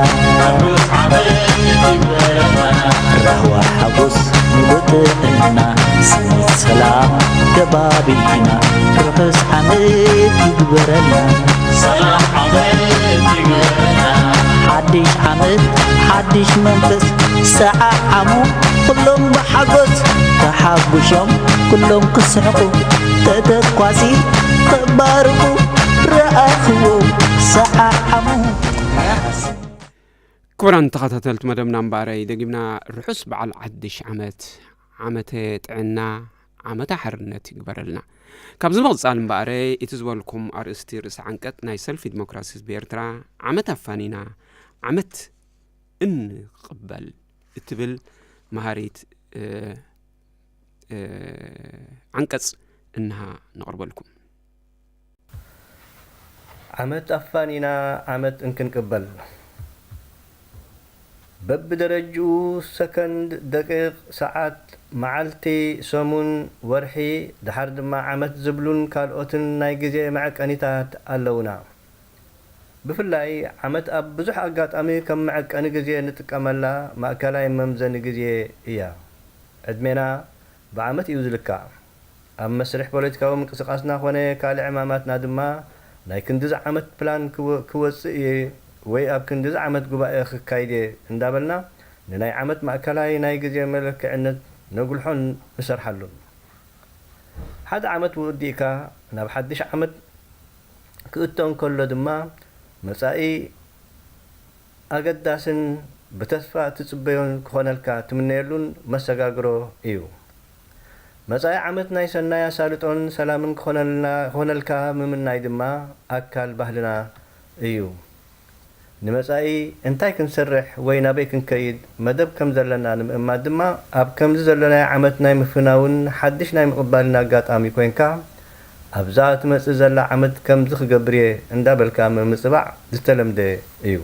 ራህዋ ሓጎስ ሙሉእ ጥዕና፣ ስኒት ሰላም ከባቢና፣ ርሑስ ዓመት ይግበረልና። ሓድሽ ዓመት ሓድሽ መንፈስ፣ ሰዓዓሙ ኩሎም ብሓጎስ፣ ተሓጉሾም ኩሎም ክስሕቁ፣ ተተኳሲ ከባርቁ፣ ረኣኽዎ ሰዓዓሙ። ክቡራን ተኸታተልቲ መደብና፣ እምበኣረይ ደጊምና ርሑስ በዓል ሓድሽ ዓመት፣ ዓመተ ጥዕና፣ ዓመተ ሓርነት ይግበረልና። ካብዚ ምቕጻል እምበኣረይ፣ እቲ ዝበልኩም ኣርእስቲ ርእሰ ዓንቀጽ ናይ ሰልፊ ዲሞክራሲ ህዝቢ ኤርትራ፣ ዓመት ኣፋኒና፣ ዓመት እንቕበል እትብል መሃሪት፣ እ፣ እ፣ ዓንቀጽ እንሃ ነቕርበልኩም። ዓመት ኣፋኒና ዓመት እንክንቅበል፣ በብደረጅኡ ሰከንድ፣ ደቂቕ፣ ሰዓት፣ መዓልቲ፣ ሰሙን፣ ወርሒ፣ ደሓር ድማ ዓመት ዝብሉን ካልኦትን ናይ ግዜ መዐቀኒታት ኣለዉና። ብፍላይ ዓመት ኣብ ብዙሕ ኣጋጣሚ ከም መዐቀኒ ግዜ እንጥቀመላ ማእከላይ መምዘኒ ግዜ እያ። ዕድሜና ብዓመት እዩ ዝልካዕ። ኣብ መስርሕ ፖለቲካዊ ምንቅስቓስና ኾነ ካልእ ዕማማትና ድማ ናይ ክንድዚ ዓመት ፕላን ክወ- ክወጽእ እየ ወይ ኣብ ክንድዚ ዓመት ጉባኤ ክካይድ እየ እንዳበልና ንናይ ዓመት ማእከላይ ናይ ግዜ መለክዕነት ነጉልሖን ንሰርሓሉን። ሓደ ዓመት ወዲእካ ናብ ሓድሽ ዓመት ክእቶ እንከሎ ድማ መጻኢ ኣገዳስን ብተስፋ እትጽበዮን ክኾነልካ ትምነየሉን መሰጋግሮ እዩ። መጻኢ ዓመት ናይ ሰናይ ኣሳልጦን ሰላምን ክኾነልና ክኾነልካ ምምናይ ድማ ኣካል ባህልና እዩ። ንመጻኢ እንታይ ክንሰርሕ ወይ ናበይ ክንከይድ መደብ ከም ዘለና ንምእማት ድማ ኣብ ከምዚ ዘለናዮ ዓመት ናይ ምፍናውን ሓድሽ ናይ ምቕባልን ኣጋጣሚ ኮይንካ ኣብዛ ትመጽእ ዘላ ዓመት ከምዚ ክገብር እየ እንዳበልካ ምምጽባዕ ዝተለምደ እዩ።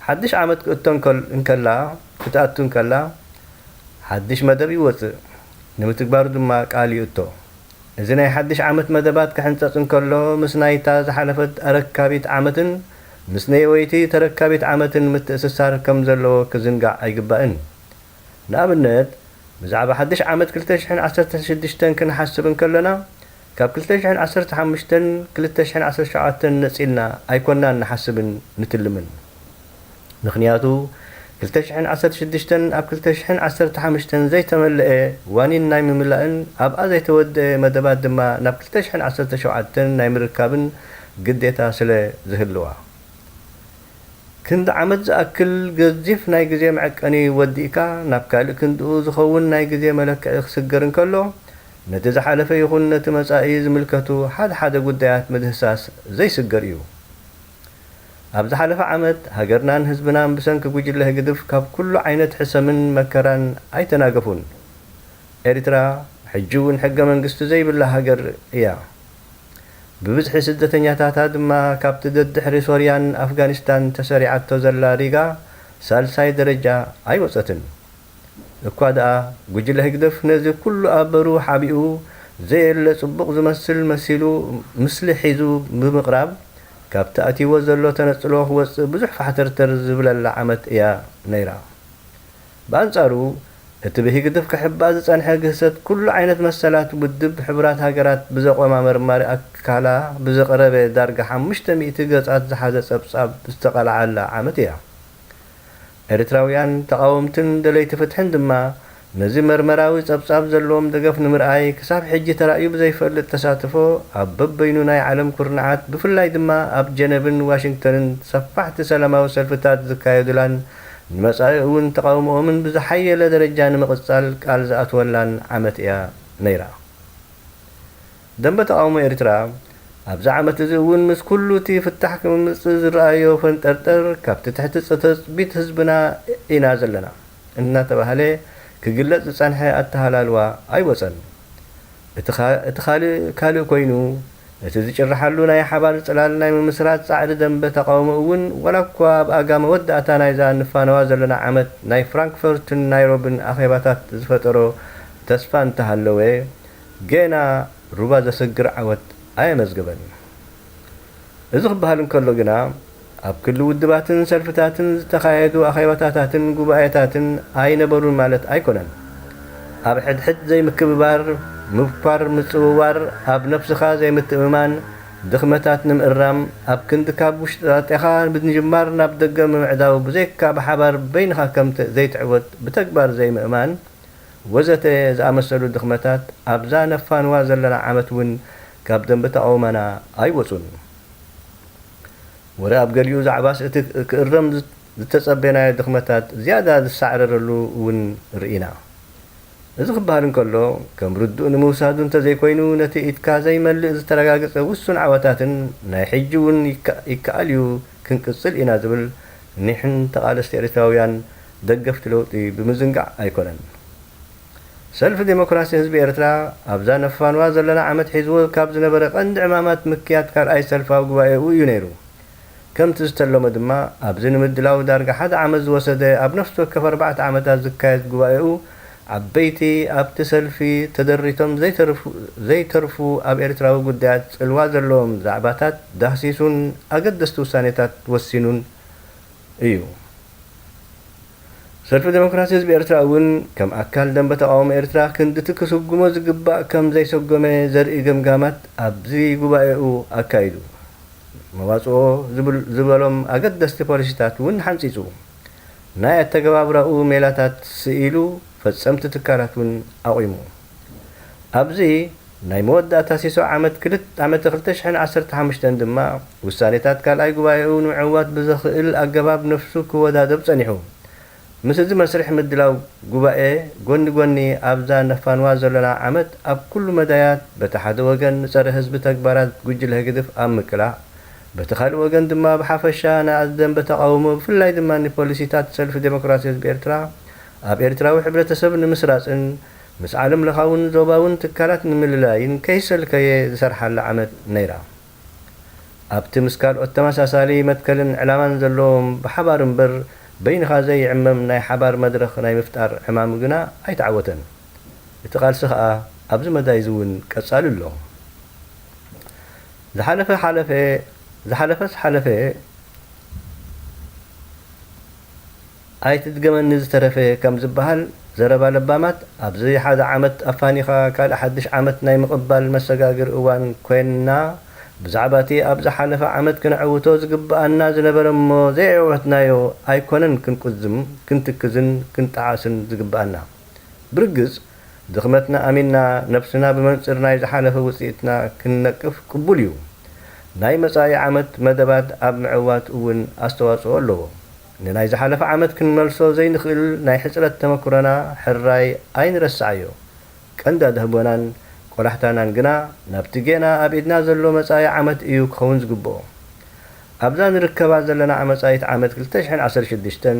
ሓድሽ ዓመት ክእቶ እንከል- እንከላ ክትኣቱ እንከላ ሓድሽ መደብ ይወጽእ፣ ንምትግባሩ ድማ ቃል ይእቶ። እዚ ናይ ሓድሽ ዓመት መደባት ክሕንጸጽ እንከሎ ምስ ናይታ ዝሓለፈት ኣረካቢት ዓመትን ምስ ነየወይቲ ተረካቢት ዓመትን ምትእስሳር ከም ዘለዎ ክዝንጋዕ ኣይግባእን። ንኣብነት ብዛዕባ ሓድሽ ዓመት ክልተ ሽሕን ዓሰርተ ሽዱሽተን ክንሓስብ እንከለና ካብ ክልተ ሽሕን ዓሰርተ ሓሙሽተን ክልተ ሽሕን ዓሰርተ ሸውዓተን ነጺልና ኣይኮናን ንሓስብን ንትልምን። ምኽንያቱ ክልተ ሽሕን ዓሰርተ ሽዱሽተን ኣብ ክልተ ሽሕን ዓሰርተ ሓሙሽተን ዘይተመልአ ዋኒን ናይ ምምላእን ኣብኣ ዘይተወደአ መደባት ድማ ናብ ክልተ ሽሕን ዓሰርተ ሸውዓተን ናይ ምርካብን ግዴታ ስለ ዝህልዋ። ክንዲ ዓመት ዝኣክል ገዚፍ ናይ ግዜ መዐቀኒ ወዲእካ ናብ ካልእ ክንድኡ ዝኸውን ናይ ግዜ መለክዒ ክስገር እንከሎ ነቲ ዝሓለፈ ይኹን ነቲ መጻኢ ዝምልከቱ ሓደ ሓደ ጉዳያት ምድህሳስ ዘይስገር እዩ። ኣብ ዝሓለፈ ዓመት ሃገርናን ህዝብናን ብሰንኪ ጉጅለ ህግድፍ ካብ ኩሉ ዓይነት ሕሰምን መከራን ኣይተናገፉን። ኤርትራ ሕጂ እውን ሕገ መንግስቲ ዘይብላ ሃገር እያ። ብብዝሒ ስደተኛታታ ድማ ካብቲ ደድሕሪ ሶርያን ኣፍጋኒስታን ተሰሪዓቶ ዘላ ሪጋ ሳልሳይ ደረጃ ኣይወጸትን። እኳ ደኣ ጉጅለ ህግደፍ ነዚ ኩሉ ኣበሩ ሓቢኡ ዘየለ ጽቡቕ ዝመስል መሲሉ ምስሊ ሒዙ ብምቕራብ ካብቲ ኣትይዎ ዘሎ ተነጽሎ ክወጽእ ብዙሕ ፋሕተርተር ዝብለላ ዓመት እያ ነይራ። ብኣንጻሩ እቲ ብህግድፍ ክሕባእ ዝጸንሐ ግህሰት ኩሉ ዓይነት መሰላት ውድብ ሕቡራት ሃገራት ብዘቖማ መርማሪ ኣካላ ብዘቕረበ ዳርጋ ሓሙሽተ ሚእቲ ገጻት ዝሓዘ ጸብጻብ ዝተቓልዓላ ዓመት እያ። ኤርትራውያን ተቓወምትን ደለይቲ ፍትሕን ድማ ነዚ መርመራዊ ጸብጻብ ዘለዎም ደገፍ ንምርኣይ ክሳብ ሕጂ ተራእዩ ብዘይፈልጥ ተሳትፎ ኣብ በበይኑ ናይ ዓለም ኩርናዓት ብፍላይ ድማ ኣብ ጀነቭን ዋሽንግተንን ሰፋሕቲ ሰላማዊ ሰልፍታት ዝካየዱላን ንመጻኢ እውን ተቓውሞኦምን ብዝሓየለ ደረጃ ንምቕጻል ቃል ዝኣትወላን ዓመት እያ ነይራ። ደንበ ተቓውሞ ኤርትራ ኣብዚ ዓመት እዚ እውን ምስ ኩሉ እቲ ፍታሕ ክምምጽእ ዝረኣዮ ፈንጠርጠር ካብቲ ትሕቲ ተጽቢት ህዝብና ኢና ዘለና እናተባህለ ክግለጽ ዝጸንሐ ኣተሃላልዋ ኣይወጸን። እቲ ኻ- እቲ ካልእ ካልእ ኮይኑ እቲ ዝጭርሓሉ ናይ ሓባር ጽላል ናይ ምምስራት ጻዕሪ ደንበ ተቓውሞ እውን ዋላ እኳ ኣብ ኣጋ መወዳእታ ናይዛ ንፋነዋ ዘለና ዓመት ናይ ፍራንክፈርትን ናይሮብን ኣኼባታት ዝፈጠሮ ተስፋ እንተሃለወ ገና ሩባ ዘሰግር ዓወት ኣየመዝገበን። እዚ ክበሃል እንከሎ ግና ኣብ ክሊ ውድባትን ሰልፍታትን ዝተኻየዱ ኣኼባታታትን ጉባኤታትን ኣይነበሩን ማለት ኣይኮነን። ኣብ ሕድሕድ ዘይምክብባር፣ ምብኳር፣ ምጽውዋር፣ ኣብ ነብስኻ ዘይምትእምማን፣ ድኽመታት ንምእራም ኣብ ክንዲ ካብ ውሽጢ ጣጤኻ ብምጅማር ናብ ደገ ምምዕዳው ብዘይካ ብሓባር በይንኻ ከም ዘይትዕወት ብተግባር ዘይምእማን ወዘተ ዝኣመሰሉ ድኽመታት ኣብዛ ነፋንዋ ዘለና ዓመት እውን ካብ ደንበ ተቓውሞና ኣይወጹን። ወረ ኣብ ገሊኡ ዛዕባስ እቲ ክእረም ዝተጸበናዮ ድኽመታት ዝያዳ ዝሳዕረረሉ እውን ርኢና። እዚ ክበሃል እንከሎ ከም ርዱእ ንምውሳዱ እንተዘይኮይኑ ነቲ ኢድካ ዘይመልእ ዝተረጋገጸ ውሱን ዓወታትን ናይ ሕጂ እውን ይከኣል እዩ ክንቅጽል ኢና ዝብል ኒሕን ተቓለስቲ ኤርትራውያን ደገፍቲ ለውጢ ብምዝንጋዕ ኣይኮነን። ሰልፊ ዴሞክራሲ ህዝቢ ኤርትራ ኣብዛ ነፋንዋ ዘለና ዓመት ሒዝዎ ካብ ዝነበረ ቀንዲ ዕማማት ምክያድ ካልኣይ ሰልፋዊ ጉባኤኡ እዩ ነይሩ። ከምቲ ዝተለመ ድማ ኣብዚ ንምድላው ዳርጋ ሓደ ዓመት ዝወሰደ ኣብ ነፍሲ ወከፍ ኣርባዕተ ዓመታት ዝካየድ ጉባኤኡ ዓበይቲ ኣብቲ ሰልፊ ተደሪቶም ዘይተርፉ ዘይተርፉ ኣብ ኤርትራዊ ጉዳያት ጽልዋ ዘለዎም ዛዕባታት ዳህሲሱን ኣገደስቲ ውሳኔታት ወሲኑን እዩ። ሰልፊ ዴሞክራሲ ህዝቢ ኤርትራ እውን ከም ኣካል ደንበ ተቓውሞ ኤርትራ ክንድቲ ክስጉሞ ዝግባእ ከም ዘይሰጎመ ዘርኢ ገምጋማት ኣብዚ ጉባኤኡ ኣካይዱ። መዋጽኦ ዝብል ዝበሎም ኣገደስቲ ፖሊሲታት እውን ሓንጺጹ። ናይ ኣተገባብራኡ ሜላታት ስኢሉ ፈጸምቲ ትካላት እውን ኣቑሙ። ኣብዚ ናይ መወዳእታ ሲሶ ዓመት ክልተ ዓመተ ክልተ ሽሕን ዓሰርተ ሓሙሽተን ድማ ውሳኔታት ካልኣይ ጉባኤኡ ንምዕዋት ብዘኽእል ኣገባብ ነፍሱ ክወዳደብ ጸኒሑ። ምስ እዚ መስርሕ ምድላው ጉባኤ ጎኒ ጎኒ ኣብዛ ነፋንዋ ዘለና ዓመት ኣብ ኩሉ መዳያት በቲ ሓደ ወገን ንጸረ ህዝቢ ተግባራት ጉጅለ ህግድፍ ኣብ ምቅላዕ በቲ ካልእ ወገን ድማ ብሓፈሻ ንኣደንበ ተቓውሞ ብፍላይ ድማ ንፖሊሲታት ሰልፊ ዴሞክራሲ ህዝቢ ኤርትራ ኣብ ኤርትራዊ ሕብረተሰብ ንምስራጽን ምስ ዓለም ለኻውን ዞባውን ትካላት ንምልላይን ከይሰልከየ ዝሰርሓላ ዓመት ነይራ። ኣብቲ ምስ ካልኦት ተመሳሳሊ መትከልን ዕላማን ዘለዎም ብሓባር እምበር በይንኻ ዘይዕመም ናይ ሓባር መድረኽ ናይ ምፍጣር ዕማሙ ግና ኣይተዓወተን። እቲ ቃልሲ ኸኣ ኣብዚ መዳይ እዚ እውን ቀጻሊ ኣሎ። ዝሓለፈ ሓለፈ ዝሓለፈስ ሓለፈ ኣይትድገመኒ ዝተረፈ ከም ዝበሃል ዘረባ ለባማት ኣብዚ ሓደ ዓመት ኣፋኒኻ ካልእ ሓድሽ ዓመት ናይ ምቕባል መሰጋግር እዋን ኮይንና ብዛዕባ እቲ ኣብ ዝሓለፈ ዓመት ክነዕውቶ ዝግብኣና ዝነበረ እሞ ዘየዕወትናዮ ኣይኮነን ክንቁዝም፣ ክንትክዝን ክንጠዓስን ዝግብኣና። ብርግጽ ድኽመትና ኣሚንና ነብስና ብመንጽር ናይ ዝሓለፈ ውጽኢትና ክንነቅፍ ቅቡል እዩ። ናይ መጻኢ ዓመት መደባት ኣብ ምዕዋት እውን ኣስተዋጽኦ ኣለዎ። ንናይ ዝሓለፈ ዓመት ክንመልሶ ዘይንኽእል ናይ ሕጽረት ተመኩሮና ሕራይ ኣይንረስዓዮ። ቀንዲ ኣድህቦናን ቆላሕታናን ግና ናብቲ ጌና ኣብ ኢድና ዘሎ መጻኢ ዓመት እዩ ክኸውን ዝግብኦ። ኣብዛ ንርከባ ዘለና መጻኢት ዓመት ክልተ ሽሕን ዓሰርተ ሽዱሽተን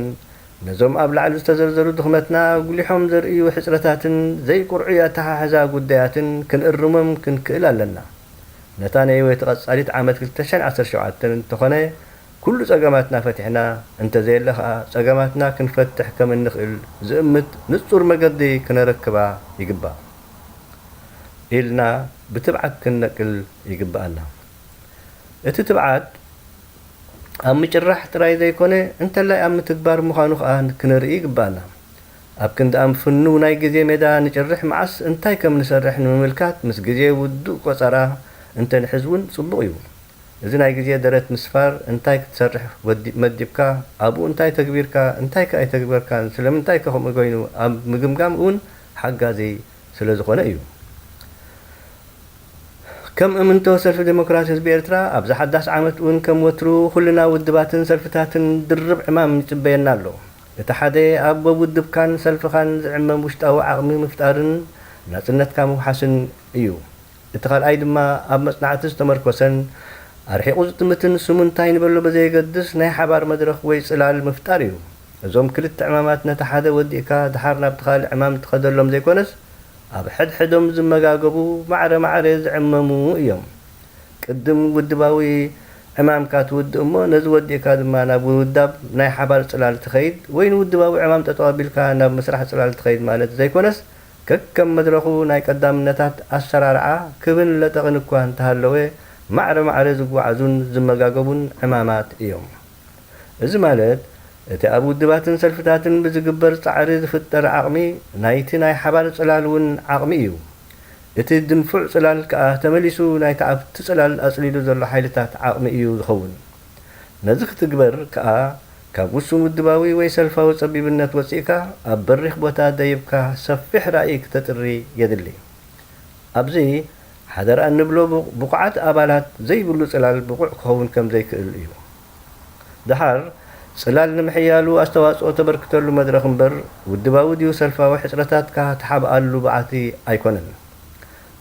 ነዞም ኣብ ላዕሊ ዝተዘርዘሩ ድኽመትና ኣጉሊሖም ዘርእዩ ሕጽረታትን ዘይቁርዑይ ኣተሓሕዛ ጉዳያትን ክንእርሞም ክንክእል ኣለና። ነታ ነየወይቲ ቀጻሊት ዓመት ክልተ ሽሕን ዓሰርተ ሸውዓተን እንተኾነ ኩሉ ጸገማትና ፈቲሕና እንተዘየለ ኸኣ ጸገማትና ክንፈትሕ ከም እንኽእል ዝእምት ንጹር መገዲ ክነረክባ ይግባእ ኢልና ብትብዓት ክንነቅል ይግብኣና። እቲ ትብዓት ኣብ ምጭራሕ ጥራይ ዘይኮነ እንተላይ ኣብ ምትግባር ምዃኑ ኸኣ ክነርኢ ይግብኣና። ኣብ ክንዲ ኣብ ፍኑው ናይ ግዜ ሜዳ ንጭርሕ መዓስ እንታይ ከም ንሰርሕ ንምምልካት ምስ ግዜ ውዱእ ቆጸራ እንተንሕዝ እውን ጽቡቕ እዩ። እዚ ናይ ግዜ ደረት ምስፋር እንታይ ክትሰርሕ ወዲ መዲብካ ኣብኡ እንታይ ተግቢርካ እንታይ ከ ኣይተግበርካን ስለምንታይ ከ ከምኡ ኮይኑ ኣብ ምግምጋም እውን ሓጋዚ ስለ ዝኾነ እዩ። ከም እምንቶ ሰልፊ ዴሞክራሲ ህዝቢ ኤርትራ ኣብዚ ሓዳስ ዓመት እውን ከም ወትሩ ኩልና ውድባትን ሰልፍታትን ድርብ ዕማም ይጽበየና ኣሎ። እቲ ሓደ ኣብ ወውድብካን ሰልፍኻን ዝዕመም ውሽጣዊ ዓቕሚ ምፍጣርን ናጽነትካ ምውሓስን እዩ። እቲ ካልኣይ ድማ ኣብ መጽናዕቲ ዝተመርኮሰን ኣርሒቑ ዝጥምትን ስሙ እንታይ ንበሎ ብዘየገድስ ናይ ሓባር መድረኽ ወይ ጽላል ምፍጣር እዩ። እዞም ክልተ ዕማማት ነቲ ሓደ ወዲእካ ደሓር ናብቲ ካልእ ዕማም ትኸደሎም ዘይኮነስ ኣብ ሕድሕዶም ዝመጋገቡ ማዕረ ማዕረ ዝዕመሙ እዮም። ቅድም ውድባዊ ዕማምካ ትውድእ እሞ ነዚ ወዲእካ ድማ ናብ ውዳብ ናይ ሓባር ጽላል ትኸይድ ወይ ንውድባዊ ዕማም ጠጠው ኣቢልካ ናብ ምስራሕ ጽላል ትኸይድ ማለት ዘይኮነስ ከከም መድረኹ ናይ ቀዳምነታት ኣሰራርዓ ክብን ለጠቕን እኳ እንተሃለወ ማዕረ ማዕረ ዝጓዓዙን ዝመጋገቡን ዕማማት እዮም። እዚ ማለት እቲ ኣብ ውድባትን ሰልፍታትን ብዝግበር ጻዕሪ ዝፍጠር ዓቕሚ ናይቲ ናይ ሓባር ጽላል እውን ዓቕሚ እዩ። እቲ ድንፉዕ ጽላል ከኣ ተመሊሱ ናይቲ ኣብቲ ጽላል ኣጽሊሉ ዘሎ ሓይልታት ዓቕሚ እዩ ዝኸውን። ነዚ ክትግበር ከኣ ካብ ውሱን ውድባዊ ወይ ሰልፋዊ ጸቢብነት ወጺእካ ኣብ በሪኽ ቦታ ደይብካ ሰፊሕ ራእይ ክተጥሪ የድሊ። ኣብዚ ሓደራ እንብሎ ብቑዓት ኣባላት ዘይብሉ ጽላል ብቑዕ ክኸውን ከም ዘይክእል እዩ። ደሓር ጽላል ንምሕያሉ ኣስተዋጽኦ ተበርክተሉ መድረኽ እምበር ውድባዊ ድዩ ሰልፋዊ ሕጽረታትካ ትሓብኣሉ በዓቲ ኣይኮነን።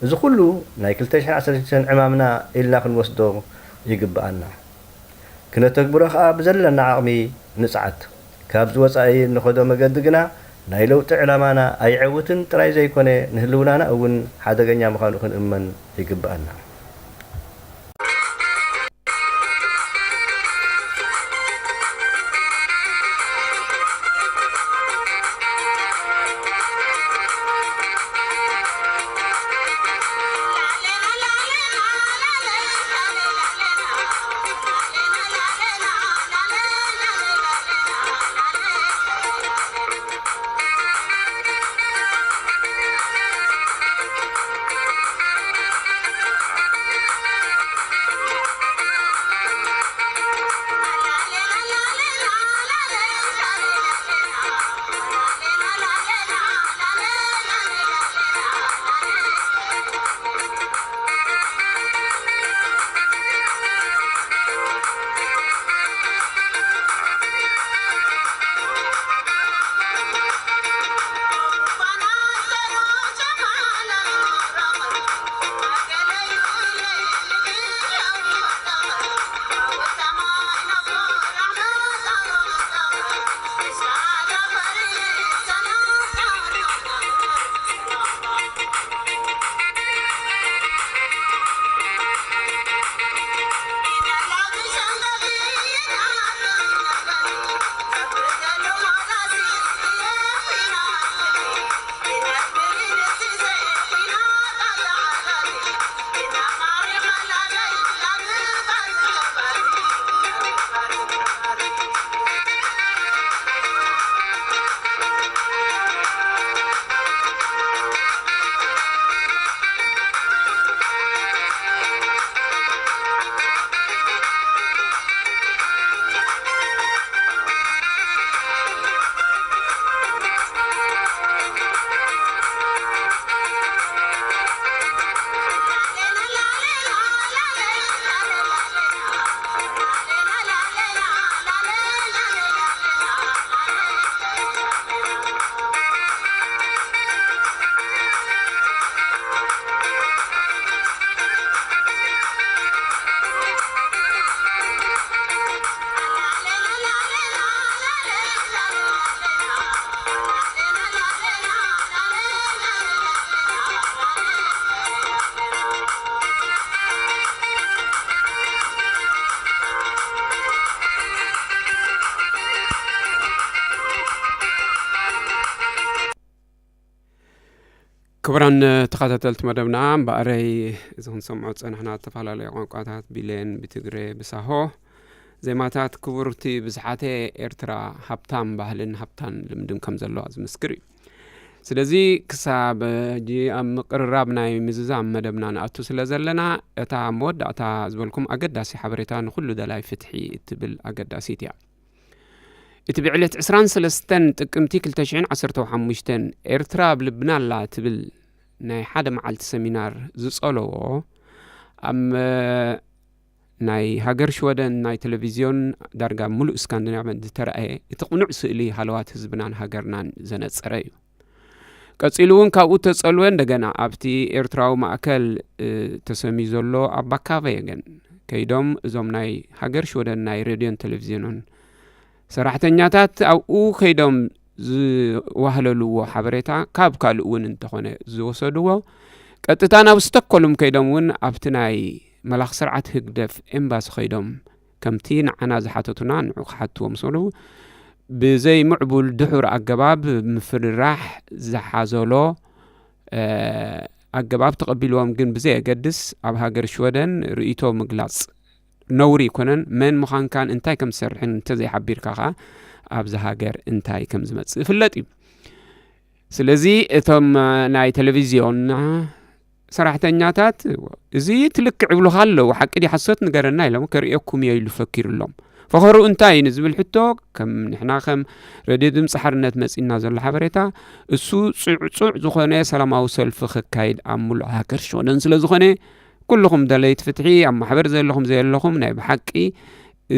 እዚ ኩሉ ናይ ክልተ ሽሕን ዓሰርተ ሽዱሽተን ዕማምና ኢልና ክንወስዶ ይግብኣና። ክነተግብሮ ከኣ ብዘለና ዓቕሚ ንጽዓት። ካብዚ ወጻኢ እንኸዶ መገዲ ግና ናይ ለውጢ ዕላማና ኣይዕውትን ጥራይ ዘይኮነ ንህልውናና እውን ሓደገኛ ምዃኑ ክንእመን ይግብኣና። ክቡራን ተኸታተልቲ መደብና፣ እምበኣረይ እዚ ክንሰምዖ ዝጸናሕና ዝተፈላለዩ ቋንቋታት፣ ብሌን፣ ብትግረ፣ ብሳሆ ዜማታት ክቡርቲ ብዝሓተ ኤርትራ ሃብታም ባህልን ሃብታም ልምድን ከም ዘለዋ ዝምስክር እዩ። ስለዚ ክሳብ ሕጂ ኣብ ምቅርራብ ናይ ምዝዛም መደብና ንኣቱ ስለ ዘለና፣ እታ መወዳእታ ዝበልኩም ኣገዳሲ ሓበሬታ ንኹሉ ደላይ ፍትሒ እትብል ኣገዳሲት እያ። እቲ ብዕለት ዕስራን ሰለስተን ጥቅምቲ ክልተ ሽሕን ዓሰርተ ሓሙሽተን ኤርትራ ኣብ ልብና ኣላ ትብል ናይ ሓደ መዓልቲ ሰሚናር ዝጸለዎ፣ ኣብ ናይ ሃገር ሽወደን ናይ ቴሌቪዝዮን ዳርጋ ምሉእ ስካንዲናቭያን ዝተራእየ እቲ ቅኑዕ ስእሊ ሃለዋት ህዝብናን ሃገርናን ዘነጸረ እዩ። ቀጺሉ እውን ካብኡ ተጸልወ እንደገና ኣብቲ ኤርትራዊ ማእከል፣ እ፣ ተሰምዩ ዘሎ ኣባ ካቨየገን ከይዶም እዞም ናይ ሃገር ሽወደን ናይ ሬድዮን ቴሌቪዝዮንን ሰራሕተኛታት ኣብኡ ከይዶም ዝዋህለልዎ ሓበሬታ ካብ ካልእ እውን እንተኾነ ዝወሰድዎ፣ ቀጥታ ናብ ስቶክሆልም ከይዶም እውን ኣብቲ ናይ መላኽ ስርዓት ህግደፍ ኤምባሲ ከይዶም ከምቲ ንዓና ዝሓተቱና ንዑ ክሓትዎ ምስ በሉ፣ ብዘይ ምዕቡል ድሑር ኣገባብ ምፍርራሕ ዝሓዘሎ፣ እ፣ ኣገባብ ተቐቢልዎም፣ ግን ብዘየገድስ ኣብ ሃገር ሽወደን ርእይቶ ምግላጽ ነውሪ ኣይኮነን። መን ምዃንካን እንታይ ከም ትሰርሕን እንተዘይሓቢርካ ከኣ ኣብዚ ሃገር እንታይ ከም ዝመጽእ ይፍለጥ እዩ። ስለዚ እቶም፣ እ፣ ናይ ቴሌቪዝዮን ሰራሕተኛታት፣ "እዚ ትልክዕ ይብሉኻ ኣለዉ፣ ሓቂ ድዩ ሓሶት ንገረና?" ኢሎም፣ "ከርእየኩም እየ" ኢሉ ፈኪሩሎም። ፈኸሩ እንታይ እዩ ንዝብል ሕቶ፣ ከም ንሕና ከም ሬድዮ ድምፂ ሓርነት መፂና ዘሎ ሓበሬታ፣ እሱ ፅዕፁዕ ዝኾነ ሰላማዊ ሰልፊ ክካይድ ኣብ ሙሉእ ሃገር ሽወደን ስለ ዝኾነ፣ ኩልኹም ደለይቲ ፍትሒ፣ ኣብ ማሕበር ዘለኹም ዘየለኹም፣ ናይ ብሓቂ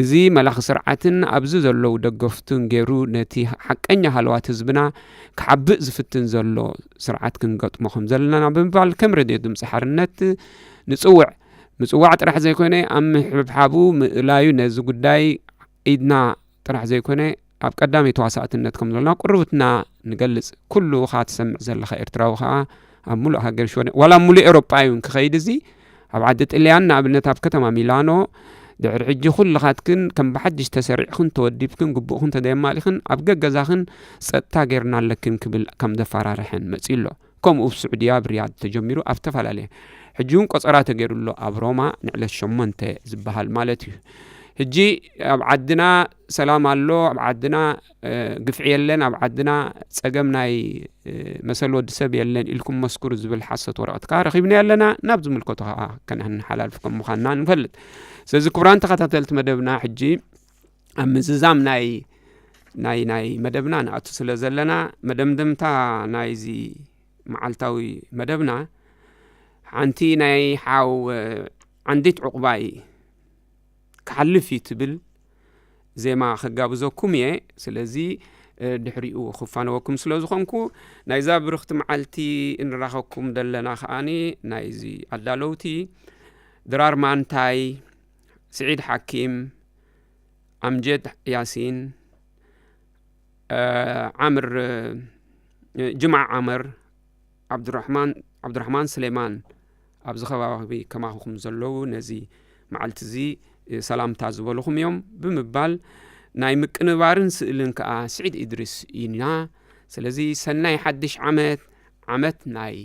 እዚ መላኺ ስርዓትን ኣብዚ ዘለዉ ደገፍቱን ገይሩ ነቲ ሓቀኛ ሃለዋት ህዝብና ክሓብእ ዝፍትን ዘሎ ስርዓት ክንገጥሞ ከም ዘለና ብምባል ከም ሬድዮ ድምፂ ሓርነት ንጽውዕ። ምጽዋዕ ጥራሕ ዘይኮነ ኣብ ምሕብሓቡ ምእላዩ ነዚ ጉዳይ ኢድና ጥራሕ ዘይኮነ ኣብ ቀዳመይ ተዋሳእትነት ከም ዘለና ቁርብትና ንገልጽ። ኩሉ ኸኣ ትሰምዕ ዘለኻ ኤርትራዊ ኸኣ ኣብ ሙሉእ ሃገር ሽወደን ዋላ ኣብ ሙሉእ ኤውሮጳ እዩ ክኸይድ እዚ ኣብ ዓዲ ጥልያን ንኣብነት ኣብ ከተማ ሚላኖ ድሕሪ ሕጂ ኩልኻትክን ከም ብሓድሽ ተሰሪዕኽን ተወዲብክን ግቡእኽን ተደየማሊኽን ኣብ ገገዛኽን ጸጥታ ጌርና ኣለክን ክብል ከም ዘፈራርሐን መጺኡ ኣሎ። ከምኡ ኣብ ስዑድያ ኣብ ሪያድ ተጀሚሩ ኣብ ዝተፈላለየ ሕጂ እውን ቆጸራ ተገይሩ ኣሎ ኣብ ሮማ ንዕለት ሸሞንተ ዝበሃል ማለት እዩ። ሕጂ ኣብ ዓድና ሰላም ኣሎ፣ ኣብ ዓድና፣ እ፣ ግፍዒ የለን፣ ኣብ ዓድና ጸገም ናይ፣ እ፣ መሰል ወዲ ሰብ የለን ኢልኩም መስክሩ ዝብል ሓሶት ወረቐት ከኣ ረኺብና ኣለና። ናብ ዝምልከቶ ከኣ ከነሓላልፍ ከም ምዃንና ንፈልጥ። ስለዚ ክቡራን ተኸታተልቲ መደብና፣ ሕጂ ኣብ ምዝዛም ናይ፣ ናይ፣ ናይ መደብና ንኣቱ ስለ ዘለና፣ መደምደምታ ናይዚ መዓልታዊ መደብና ሓንቲ ናይ ሓው፣ እ፣ ዓንዲት ዕቑባይ ክሓልፍ እዩ ትብል ዜማ ከጋብዘኩም እየ። ስለዚ፣ እ፣ ድሕሪኡ ክፋነወኩም ስለ ዝኾንኩ፣ ናይዛ ብርኽቲ መዓልቲ እንራኸብኩም ዘለና ከኣኒ ናይዚ ኣዳለውቲ ድራር ማንታይ፣ ስዒድ ሓኪም፣ ኣምጀድ ያሲን፣ እ፣ ዓምር፣ እ፣ ጅማዕ ዓመር፣ ዓብዱራሕማን፣ ዓብዱራሕማን ስሌማን ኣብዚ ከባቢ ከማኹም ዘለዉ ነዚ መዓልቲ እዚ፣ እ፣ ሰላምታ ዝበልኹም እዮም ብምባል ናይ ምቅንባርን ስእልን ከኣ ስዒድ ኢድሪስ ኢና። ስለዚ ሰናይ ሓድሽ ዓመት፣ ዓመት ናይ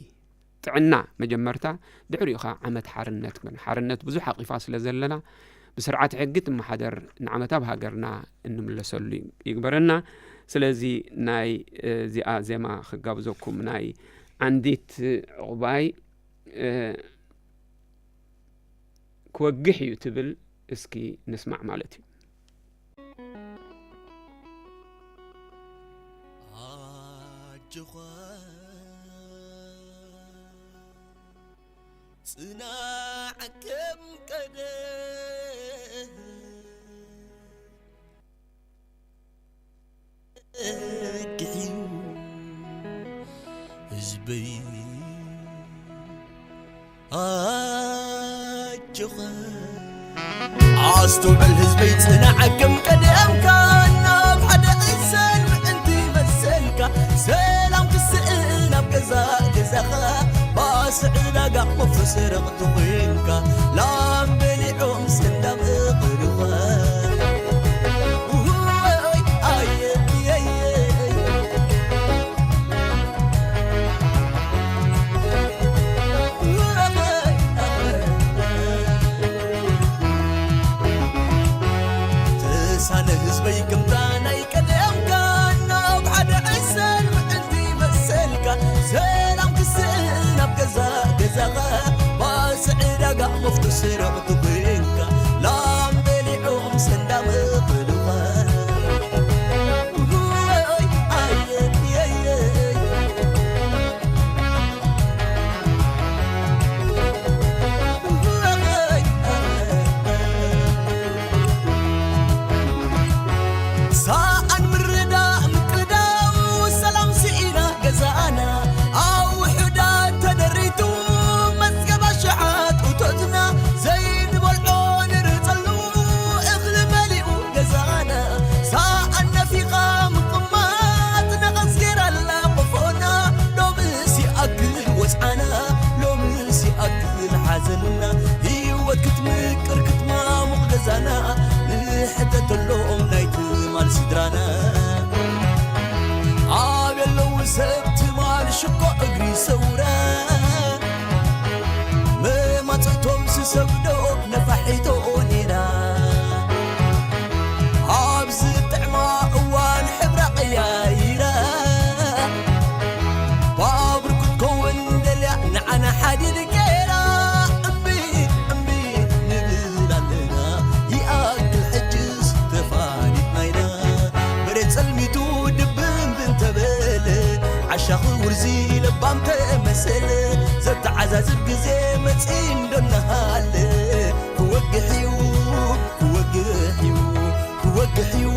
ጥዕና መጀመርታ፣ ድሕሪኡ ኸዓ ዓመት ሓርነት ክኾን። ሓርነት ብዙሕ ኣቒፋ ስለ ዘለና፣ ብስርዓት ሕጊ ትመሓደር ንዓመታ ኣብ ሃገርና እንምለሰሉ ይግበረና። ስለዚ ናይ፣ እ፣ እዚኣ ዜማ ክጋብዘኩም፣ ናይ ዓንዲት ዕቑባይ፣ እ፣ ክወግሕ እዩ ትብል እስኪ ንስማዕ ማለት እዩ። ኣጆኻ ጽናዕ ከም ቀደም። እግዒ ህዝበይ ኣጆኻ። ኣስተውዕል ህዝበይ ጽናዕ ከም ቀደምካ፣ ናብ ሓደ ዕሰል ምእንቲ መሰልካ፣ ሰላም ክስእን ኣብ ገዛ ገዛኻ፣ ባስ ዕዳጋ ወፍሪ ሰረቕ ተኾይንካ፣ ላም በሊዖም ሰንዳም እኽልኻ። ውይ ኣየ፣ የየ። ዛኻ ባስዕ ዳጋ መፍቶ ስረቕ ትኾንካ ላም በሊዖም ሰንዳም ኽልኻ። ሳኣን ምርዳእ ምቅዳው ሰላም ስኢና ገዛና ኣብ ውሑዳት ተደሪቱ መዝገባ ሸዓት እቶትና ዘይንበልዖ ንርጸሉ እኽሊ መሊኡ ገዛና ሳኣን ነፊኻ ምቕማጥ ነቐዝ ጌራላ ቆፎና ሎምስ ይኣክል ወጽዓና ሎምስ ይኣክል ሓዘንና ህይወት ክትምቅር ክትማሙቕ ገዛና ንሕተተሎም ናይ ትማል ስድራና ኣብ የለዉ ሰብ ትማል ሽኮ እግሪ ሰውራ መማፅእቶም ስሰብዶ ነፋሒቶ ኔራ ኣብዚ ጥዕማ እዋን ሕብራ ቀያይራ ባቡር ክትከውን ደልያ ንዓና ሓዲድ ገይራ እምቢ እምቢ ንብል ኣለና ይኣክል ሕጅስ ተፋሊጥና ኢና መሬት ጸልሚቱ ድብን ብንተበለ ዓሻኺ ውርዚ ለባም ተመሰለ ዘተዓዛዝብ ግዜ መጺ እንዶ እናሃለ ክወግሕ እዩ ክወግሕ እዩ ክወግሕ እዩ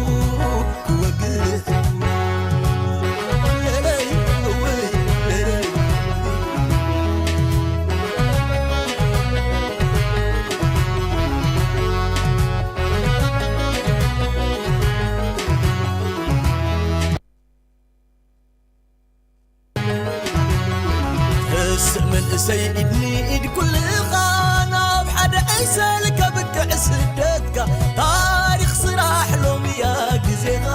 ክወግሕ እዩ ለለይ እውይ ለለይ ስእ መንእሰይ ኢድ ንኢድ ኩልኻ ናብ ሓደ ዕሰል ከብቅዕ ስደትካ ታሪኽ ስራሕ ሎምያ ግዜኻ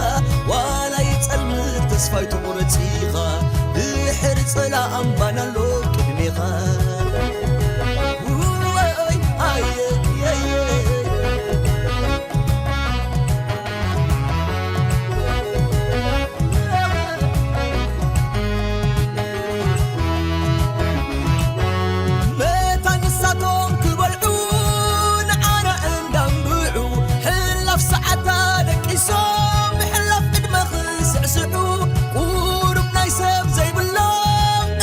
ዋላ ይጸልምት ተስፋይ ትቑረጺኻ ድሕሪ ጸላእም ባና ኣሎ ቅድሜኻ ውይ ኣየ የየ መታን ንሳቶም ክበልዑ ንዓና እንዳንብዑ ሕላፍ ሰዓታ ደቂሶም ብሕላፍ ዕድመ ክስዕስዑ ቁሩብ ናይ ሰብ ዘይብሎም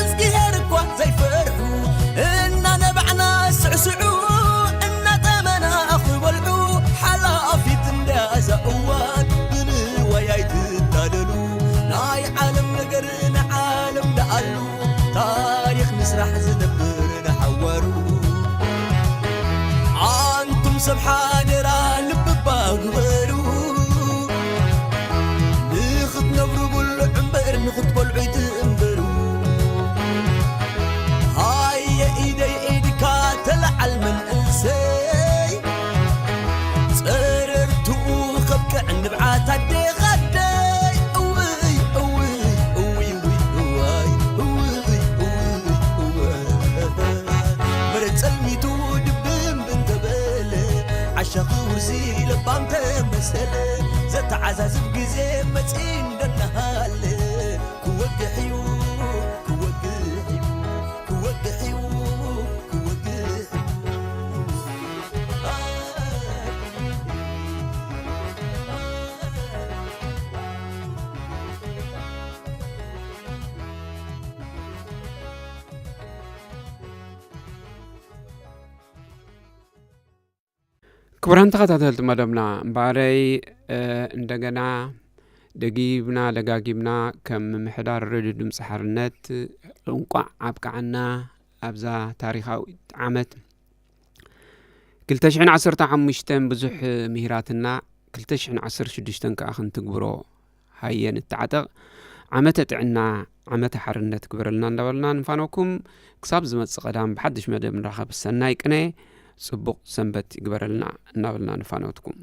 እዝግሄር እኳ ዘይፈርሑ እናነባዕና ስዕስዑ እናጠመና ክበልዑ ሓላፊት እንዳዛ እዋን ብንዋይ ኣይትታለሉ ናይ ዓለም ነገር ንዓለም ደኣሉ ታሪኽ ንስራሕ ዝነብር ንሓዋሩ ኣንቱም ሰብ ሓደራ ልብባ ግበሩ ንኽትነብሩ ብልዑ እምበር ንኽትበልዑ ይትእምበሩ ሃየ ኢደይ ኢድካ ተለዓል መንእሰይ ጸረርትኡ ከብቅዕ ንብዓት ኣዴኻ ኣደይ እውይ እውይ እውይ እውይ እዋይ እውይ እውይ እወ መሬት ጸልሚቱ ድብን ብንተበለ ዓሻኺ ውርዚ ለባም ተመሰለ ዘተዓዛዝብ ግዜ መጺ እንደናሃለ ክወግሕ እዩ ክወግሕ እዩ ክወግሕ እዩ ክወግሕ እዩ ክቡራን ተኸታተልቲ መደብና እምበኣረይ እንደገና ደጊምና ደጋጊምና ከም ምምሕዳር ሬድዮ ድምፂ ሓርነት እንቋዕ ኣብቅዓና ኣብዛ ታሪኻዊት ዓመት ክልተ ሽሕን ዓሰርተ ሓሙሽተን ብዙሕ ምሂራትና ክልተ ሽሕን ዓሰርተ ሽዱሽተን ከዓ ክንትግብሮ ሃየ ንተዓጠቕ ዓመተ ጥዕና ዓመተ ሓርነት ክበረልና እንዳበልና ንፋኖኩም ክሳብ ዝመፅእ ቀዳም ብሓድሽ መደብ ንራኸብ ሰናይ ቅነ ፅቡቕ ሰንበት ይግበረልና እናበልና ንፋኖትኩም